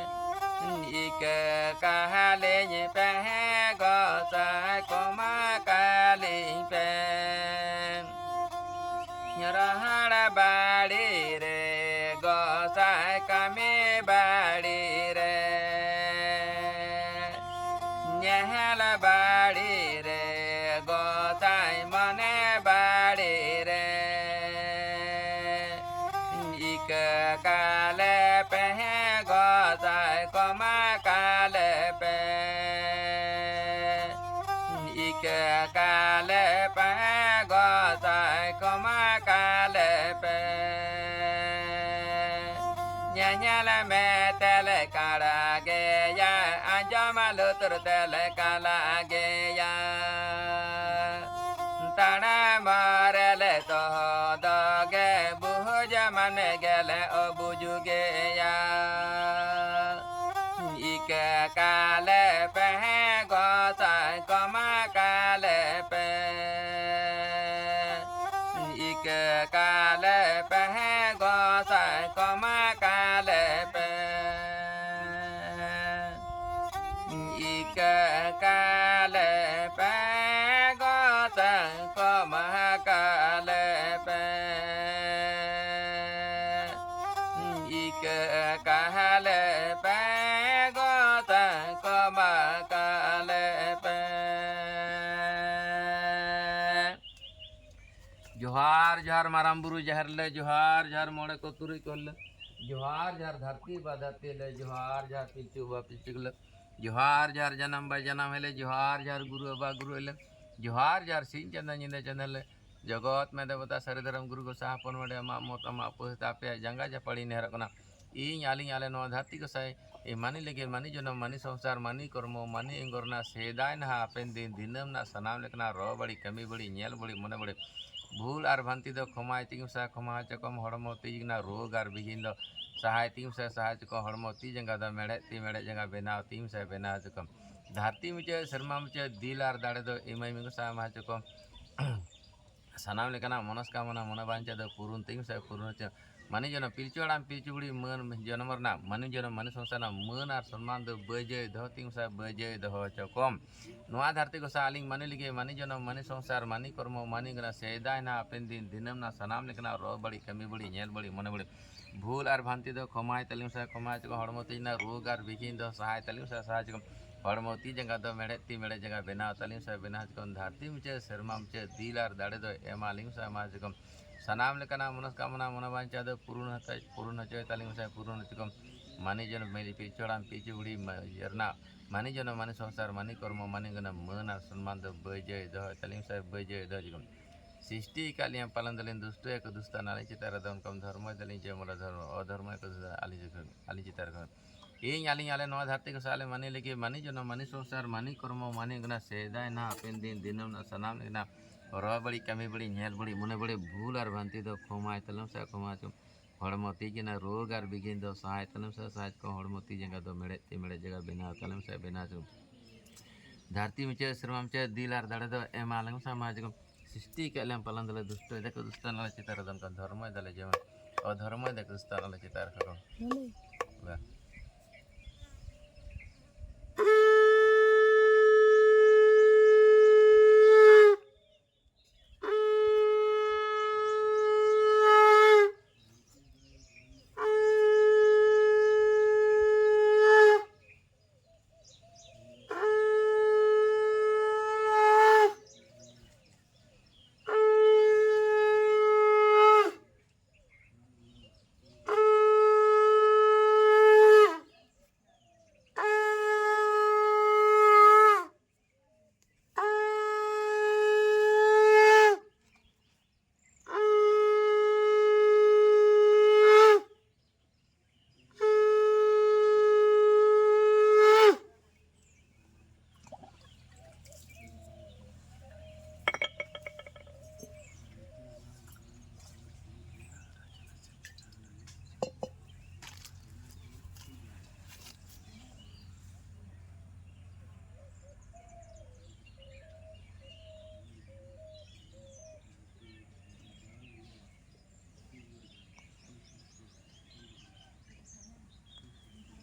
ᱤᱠᱟᱹ ᱠᱟᱦᱟᱞᱤᱧ ᱯᱮ ᱜᱚᱸᱥᱟᱭ ᱠᱚᱢᱟ ᱠᱟᱞᱤᱧ ᱯᱮ᱾ ᱨᱚᱦᱚᱲ ᱵᱟᱲᱤ ᱨᱮ ᱜᱚᱸᱥᱟᱭ ᱠᱟᱹᱢᱤ ᱵᱟᱲᱤ ᱨᱮ᱾ ᱧᱮᱞ ᱵᱟᱲᱤ ᱨᱮ ᱜᱚᱸᱥᱟᱭ ᱢᱚᱱᱮ ᱵᱟᱲᱤ ᱨᱮ᱾ ᱤᱠᱟᱹ ᱠᱟᱞᱮ ᱯᱮ ᱜᱚᱸᱥᱟᱭ ᱠᱚᱢᱟ ᱠᱟᱞᱮ ᱯᱮ᱾ ᱤᱠᱟᱹ ᱠᱟᱞᱮ ᱯᱮ ᱜᱚᱸᱥᱟᱭ ᱠᱚᱢᱟ ᱠᱟᱞᱮ ᱯᱮ᱾ ᱧᱮᱧᱮᱞ ᱢᱮ ᱛᱮᱞᱮ ᱠᱟᱲᱟ ᱜᱮᱭᱟ, ᱟᱸᱡᱚᱢ ᱞᱩᱛᱩᱨ ᱛᱮᱞᱮ ᱠᱟᱞᱟ ᱜᱮᱭᱟ᱾ ᱛᱟᱲᱟᱢ ᱨᱮᱞᱮ ᱛᱚᱦᱚᱫᱚᱜ ᱜᱮ ᱵᱩᱡᱽ ᱢᱟᱱ ᱢᱮᱜᱮᱞᱮ ᱚᱵᱩᱡᱽ ᱜᱮᱭᱟ᱾ ᱤᱠᱟᱹ ᱠᱟᱞᱮ ᱯᱮ ᱜᱚᱸᱥᱟᱭ ᱠᱚᱢᱟ ᱤᱠᱟᱹ ᱠᱟᱞᱮ ᱯᱮ ᱜᱚᱛᱟᱝ ᱠᱚ ᱢᱟᱦᱟ ᱠᱟᱞᱮ ᱯᱮ᱾ ᱤᱠᱟᱹ ᱠᱟᱞᱮ ᱯᱮ ᱜᱚᱛᱟᱝ ᱠᱚ ᱢᱟᱦᱟ ᱠᱟᱞᱮ ᱯᱮ᱾ ᱡᱚᱦᱟᱨ ᱡᱚᱦᱟᱨ ᱢᱟᱨᱟᱝ ᱵᱩᱨᱩ ᱡᱟᱦᱮᱨ ᱞᱮ, ᱡᱚᱦᱟᱨ ᱡᱚᱦᱟᱨ ᱢᱚᱬᱮ ᱠᱚ ᱛᱩᱨᱩᱭ ᱠᱚ ᱞᱮ, ᱡᱚᱦᱟᱨ ᱡᱚᱦᱟᱨ ᱫᱷᱟᱹᱨᱛᱤ ᱵᱟ ᱫᱷᱟᱹᱨᱛᱤ ᱞᱮ, ᱡᱚᱦᱟᱨ ᱡᱚᱦᱟᱨ ᱯᱤᱞᱪᱩ ᱵᱟ ᱯᱤᱞᱪᱩ ᱞᱮ, ᱡᱚᱦᱟᱨ ᱡᱚᱦᱟᱨ ᱡᱟᱱᱟᱢ ᱵᱟ ᱡᱟᱱᱟᱢ ᱦᱮᱞᱮ, ᱡᱚᱦᱟᱨ ᱡᱚᱦᱟᱨ ᱜᱩᱨᱩ ᱵᱟ ᱜᱩᱨᱩ ᱦᱮᱞᱮ, ᱡᱚᱦᱟᱨ ᱡᱚᱦᱟᱨ ᱥᱤᱧ ᱪᱟᱸᱫᱚ ᱧᱤᱫᱟᱹ ᱪᱟᱸᱫᱚ ᱞᱮ, ᱡᱚᱜᱚᱛ ᱢᱮ ᱫᱮᱵᱚᱛᱟ ᱥᱟᱹᱨᱤ ᱫᱷᱚᱨᱚᱢ ᱜᱩᱨᱩ ᱜᱚᱥᱟᱭ ᱦᱚᱯᱚᱱ ᱢᱟᱰᱮ, ᱟᱢᱟᱜ ᱢᱚᱛ ᱟᱢᱟᱜ ᱯᱟᱹᱦᱤᱛ ᱟᱯᱮᱭᱟᱜ ᱡᱟᱸᱜᱟ ᱡᱟᱯᱟᱲᱤ ᱱᱮᱦᱚᱨᱚᱜ ᱠᱟᱱᱟ᱾ ᱤᱧ ᱟᱹᱞᱤᱧ ᱟᱞᱮ ᱱᱚᱣᱟ ᱫᱷᱟᱹᱨᱛᱤ ᱜᱚᱥᱟᱭ ᱮ ᱢᱟᱹᱱᱤ ᱞᱟᱹᱜᱤᱫ ᱢᱟᱹᱱᱤ ᱡᱚᱱᱚᱢ ᱢᱟᱹᱱᱤ ᱥᱚᱝᱥᱟᱨ ᱢᱟᱹᱱᱤ ᱠᱚᱨᱢᱚ ᱢᱟᱹᱱᱤ ᱮᱸᱜᱚᱨ ᱨᱮᱱᱟᱜ ᱥᱮᱫᱟᱭ ᱱᱟᱦᱟᱜ ᱦᱟᱯᱮᱱ ᱫᱤᱱ ᱫᱤᱱᱟᱹᱢ ᱨᱮᱱᱟᱜ ᱥᱟᱱᱟᱢ ᱞᱮᱠᱟᱱᱟᱜ ᱨᱚ ᱵᱟᱹᱲᱤᱡ ᱠᱟᱹᱢᱤ ᱵᱟᱹᱲᱤᱡ ᱧᱮᱞ ᱵᱟᱹᱲᱤᱡ ᱢᱚᱱᱮ ᱵᱟᱹᱲᱤᱡ ᱵᱷᱩᱞ ᱟᱨ ᱵᱷᱟᱱᱛᱤ ᱫᱚ ᱠᱷᱚᱢᱟᱭ ᱛᱤᱧ ᱢᱮᱥᱟ ᱠᱷᱚᱢᱟ ᱦᱚᱪᱚ ᱠᱚᱢ ᱦᱚᱲᱢᱚ ᱛᱤ ᱨᱮᱱᱟᱜ ᱨᱳᱜᱽ ᱟᱨ ᱵᱤᱜᱷᱤᱱ ᱫᱚ ᱥᱟᱦᱟᱭ ᱛᱤᱧ ᱢᱮᱥᱟ ᱥᱟᱦᱟ ᱦᱚᱪᱚ ᱠᱚᱢ ᱦᱚᱲᱢᱚ ᱛᱤ ᱡᱟᱸᱜᱟ ᱫᱚ ᱢᱮᱲᱦᱮᱫ ᱛᱤ ᱢᱮᱲᱦᱮᱫ ᱡᱟᱸᱜᱟ ᱵᱮᱱᱟᱣ ᱛᱤᱧ ᱢᱮᱥᱟ ᱵᱮᱱᱟᱣ ᱦᱚᱪᱚ ᱠᱚᱢ ᱫᱷᱟᱹᱨᱛᱤ ᱢᱩᱪᱟᱹᱫ ᱥᱮᱨᱢᱟ ᱢᱩᱪᱟᱹᱫ ᱫᱤᱞ ᱟᱨ ᱫᱟᱲᱮ ᱫᱚ ᱮᱢᱟᱹᱧ ᱢᱮ ᱜᱚᱥᱟᱭ ᱢᱟ ᱦᱚᱪᱚ ᱠᱚᱢ ᱥᱟᱱᱟᱢ ᱞᱮᱠᱟᱱᱟᱜ ᱢᱚᱱᱚᱥᱠᱟᱢᱚᱱᱟ ᱢᱚᱱᱮ ᱵᱟᱧᱪᱟ ᱫᱚ ᱯᱩᱨᱩᱱ ᱛᱤᱧ ᱢᱮᱥᱟ ᱯᱩᱨᱩᱱ ᱦᱚᱪᱚ ᱢᱟᱹᱱᱤ ᱡᱚᱱᱚᱢ ᱯᱤᱞᱪᱩ ᱦᱟᱲᱟᱢ ᱯᱤᱞᱪᱩ ᱵᱩᱲᱦᱤ ᱢᱟᱹᱱ ᱡᱚᱱᱚᱢ ᱨᱮᱱᱟᱜ ᱢᱟᱹᱱᱤ ᱡᱚᱱᱚᱢ ᱢᱟᱹᱱᱤ ᱥᱚᱝᱥᱟᱨ ᱨᱮᱱᱟᱜ ᱢᱟᱹᱱ ᱟᱨ ᱥᱚᱱᱢᱟᱱ ᱫᱚ ᱵᱟᱹᱡᱟᱹᱭ ᱫᱚᱦᱚ ᱛᱤᱧ ᱢᱮᱥᱟ ᱵᱟᱹᱡᱟᱹᱭ ᱫᱚᱦᱚ ᱦᱚᱪᱚ ᱠᱚᱢ᱾ ᱱᱚᱣᱟ ᱫᱷᱟᱹᱨᱛᱤ ᱜᱚᱥᱟ ᱟᱹᱞᱤᱧ ᱢᱟᱹᱱᱤ ᱞᱟᱹᱜᱤᱫ ᱢᱟᱹᱱᱤ ᱡᱚᱱᱚᱢ ᱢᱟᱹᱱᱤ ᱥᱚᱝᱥᱟᱨ ᱢᱟᱹᱱᱤ ᱠᱚᱨᱢᱚ ᱢᱟᱹᱱᱤ ᱜᱚᱱᱟ ᱥᱮᱫᱟᱭ ᱱᱟᱦᱟᱜ ᱦᱟᱯᱮᱱ ᱫᱤᱱ ᱫᱤᱱᱟᱹᱢ ᱱᱟᱜ ᱥᱟᱱᱟᱢ ᱞᱮᱠᱟᱱᱟᱜ ᱨᱚ ᱵᱟᱹᱲᱤᱡ ᱠᱟᱹᱢᱤ ᱵᱟᱹᱲᱤᱡ ᱧᱮᱞ ᱵᱟᱹᱲᱤᱡ ᱢᱚᱱᱮ ᱵᱟᱹᱲᱤᱡ ᱵᱷᱩᱞ ᱟᱨ ᱵᱷᱟᱱᱛᱤ ᱫᱚ ᱠᱷᱚᱢᱟᱭ ᱛᱟᱹᱞᱤᱧ ᱢᱮᱥᱟ ᱠᱷᱚᱢᱟᱭ ᱪᱚᱠᱚ ᱦᱚᱲᱢᱚ ᱛᱤᱧ ᱨᱮᱱᱟᱜ ᱨᱳᱜᱽ ᱟᱨ ᱵᱤᱜᱷᱤᱱ ᱫᱚ ᱥᱟᱦᱟᱭ ᱛᱟᱹᱞᱤᱧ ᱢᱮᱥᱟ ᱥᱟᱦᱟᱭ ᱪᱚᱠᱚ ᱦᱚᱲᱢᱚ ᱛᱤ ᱡᱟᱸᱜᱟ ᱫᱚ ᱢᱮᱲᱦᱮᱫ ᱛᱤ ᱢᱮᱲᱦᱮᱫ ᱡᱟᱸᱜᱟ ᱵᱮᱱᱟᱣ ᱛᱟᱹᱞᱤᱧ ᱢᱮᱥᱟ ᱵᱮᱱᱟᱣ ᱪᱚᱠᱚ ᱫᱷᱟᱹᱨᱛᱤ ᱢᱩᱪᱟᱹᱫ ᱥᱮᱨᱢᱟ ᱢᱩᱪᱟᱹᱫ ᱫᱤᱞ ᱟᱨ ᱫᱟᱲᱮ ᱫᱚ ᱮᱢᱟᱞᱤᱧ ᱢᱮᱥᱟ ᱮᱢᱟ ᱪᱚᱠᱚ ᱥᱟᱱᱟᱢ ᱞᱮᱠᱟᱱᱟᱜ ᱢᱚᱱᱚᱥᱠᱟᱢᱚᱱᱟ ᱢᱚᱱᱳᱵᱟᱧᱪᱟ ᱫᱚ ᱯᱩᱨᱩᱱ ᱦᱚᱪᱚᱭ ᱯᱩᱨᱩᱱ ᱦᱚᱪᱚᱭ ᱛᱟᱹᱞᱤᱧ ᱢᱮᱥᱟ ᱯᱩᱨᱩᱱ ᱦᱚᱪᱚ ᱠᱚᱢ ᱢᱟᱹᱱᱤ ᱡᱚᱱᱚᱢ ᱢᱟᱹᱱᱤ ᱯᱤᱞᱪᱩ ᱦᱟᱲᱟᱢ ᱯᱤᱞᱪᱩ ᱵᱩᱲᱦᱤ ᱢᱟᱹ- ᱤᱭᱟᱹ ᱨᱮᱱᱟᱜ ᱢᱟᱹᱱᱤ ᱡᱚᱱᱚᱢ ᱢᱟᱹᱱᱤ ᱥᱚᱝᱥᱟᱨ ᱢᱟᱹᱱᱤ ᱠᱚᱨᱢᱚ ᱢᱟᱹᱱᱤ ᱜᱩᱱᱟᱹ ᱢᱟᱹᱱ ᱟᱨ ᱥᱚᱱᱢᱟᱱ ᱫᱚ ᱵᱟᱹᱭ ᱡᱟᱹᱭ ᱫᱚᱦᱚᱭ ᱛᱟᱹᱞᱤᱧ ᱢᱮᱥᱟ ᱵᱟᱹᱭ ᱡᱟᱹᱭ ᱫᱚᱦᱚ ᱪᱚ ᱠᱚᱢ ᱥᱨᱤᱥᱴᱤ ᱟᱠᱟᱫ ᱞᱤᱧᱟ ᱯᱟᱞᱚᱱ ᱫᱟᱞᱤᱧ ᱫᱩᱥᱴᱚ ᱭᱟᱠᱚ ᱫᱩᱥᱛᱟᱱ ᱟᱹᱞᱤᱧ ᱪᱮᱛᱟᱱ ᱨᱮ ᱫᱚᱱ ᱠᱚᱢ ᱫᱷᱚᱨᱢᱚᱭ ᱫᱟᱞᱤᱧ ᱡᱮ ᱢᱚᱞᱟ ᱫᱷᱚᱨᱢᱚ ᱚᱫᱷᱚᱨᱢᱚᱭ ᱠᱚ ᱫᱩᱥᱛᱟᱱ ᱟᱹᱞᱤᱧ ᱪᱮᱛᱟᱱ ᱨᱮ ᱟᱹᱞᱤᱧ ᱪᱮᱛᱟᱱ ᱨᱮ ᱤᱧ ᱟᱹᱞᱤᱧ ᱟᱞᱮ ᱱᱚᱣᱟ ᱫᱷᱟᱹᱨᱛᱤ ᱜᱚᱥᱟ ᱟᱞᱮ ᱢᱟᱹᱱᱤ ᱞᱟᱹᱜᱤᱫ ᱢᱟᱹᱱᱤ ᱡᱚᱱᱚᱢ ᱢᱟᱹᱱᱤ ᱥᱚᱝᱥᱟᱨ ᱢᱟᱹᱱᱤ ᱠᱚᱨᱢᱚ ᱢᱟᱹᱱᱤ ᱜᱩᱱᱟ ᱥᱮᱫᱟᱭ ᱱᱟᱦᱟᱜ ᱦᱟᱯᱮᱱ ᱫᱤᱱ ᱫᱤᱱᱟᱹᱢ ᱨᱮᱱᱟᱜ ᱥᱟᱱᱟᱢ ᱞᱮᱠᱟᱱᱟᱜ ᱨᱚ ᱵᱟᱹᱲᱤᱡ ᱠᱟᱹᱢᱤ ᱵᱟᱹᱲᱤᱡ ᱧᱮᱞ ᱵᱟᱹᱲᱤᱡ ᱢᱚᱱᱮ ᱵᱟᱹᱲᱤᱡ ᱵᱷᱩᱞ ᱟᱨ ᱵᱷᱟᱱᱛᱤ ᱫᱚ ᱠᱷᱚᱢᱟᱭ ᱛᱟᱞᱮᱢ ᱥᱮ ᱠᱷᱚᱢᱟ ᱪᱚᱢ ᱦᱚᱲᱢᱚ ᱛᱤ ᱡᱟᱸᱜᱟ ᱨᱳᱜᱽ ᱟᱨ ᱵᱤᱜᱷᱤᱱ ᱫᱚ ᱥᱟᱦᱟᱭ ᱛᱟᱞᱮᱢ ᱥᱮ ᱥᱟᱦᱟᱭ ᱠᱚ ᱦᱚᱲᱢᱚ ᱛᱤ ᱡᱟᱸᱜᱟ ᱫᱚ ᱢᱮᱲᱦᱮᱫ ᱛᱤ ᱢᱮᱲᱦᱮᱫ ᱡᱟᱸᱜᱟ ᱵᱮᱱᱟᱣ ᱛᱟᱞᱮᱢ ᱥᱮ ᱵᱮᱱᱟᱣ ᱪᱚᱢ ᱫᱷᱟᱹᱨᱛᱤ ᱢᱩᱪᱟᱹᱫ ᱥᱮᱨᱢᱟ ᱢᱩᱪᱟᱹᱫ ᱫᱤᱞ ᱟᱨ ᱫᱟᱲᱮ ᱫᱚ ᱮᱢᱟ ᱞᱮᱢ ᱥᱮ ᱮᱢᱟ ᱪᱚᱢ ᱥᱨᱤᱥᱴᱤ ᱠᱟᱜ ᱞᱮᱢ ᱯᱟᱞᱚᱱ ᱫᱟᱞᱮ ᱫᱩᱥᱴᱚᱭ ᱫᱟᱠᱚ ᱫᱩᱥᱴᱟᱱ ᱟᱞᱮ ᱪᱮᱛᱟᱱ ᱨᱮ ᱫᱚᱱ ᱠᱟᱱ ᱫᱷᱚᱨᱢᱚᱭ ᱫᱟᱞᱮ ᱡᱮᱢᱚᱱ ᱚᱫᱷᱚᱨᱢᱚᱭ ᱫᱟᱠᱚ ᱫᱩᱥᱴᱟᱱ ᱟᱞᱮ ᱪᱮᱛᱟᱱ ᱨᱮ ᱠᱷᱚᱠᱚ ᱵᱟ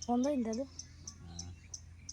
ᱵᱚᱱᱫᱚᱭᱮᱱ ᱛᱟᱭ ᱫᱚ᱾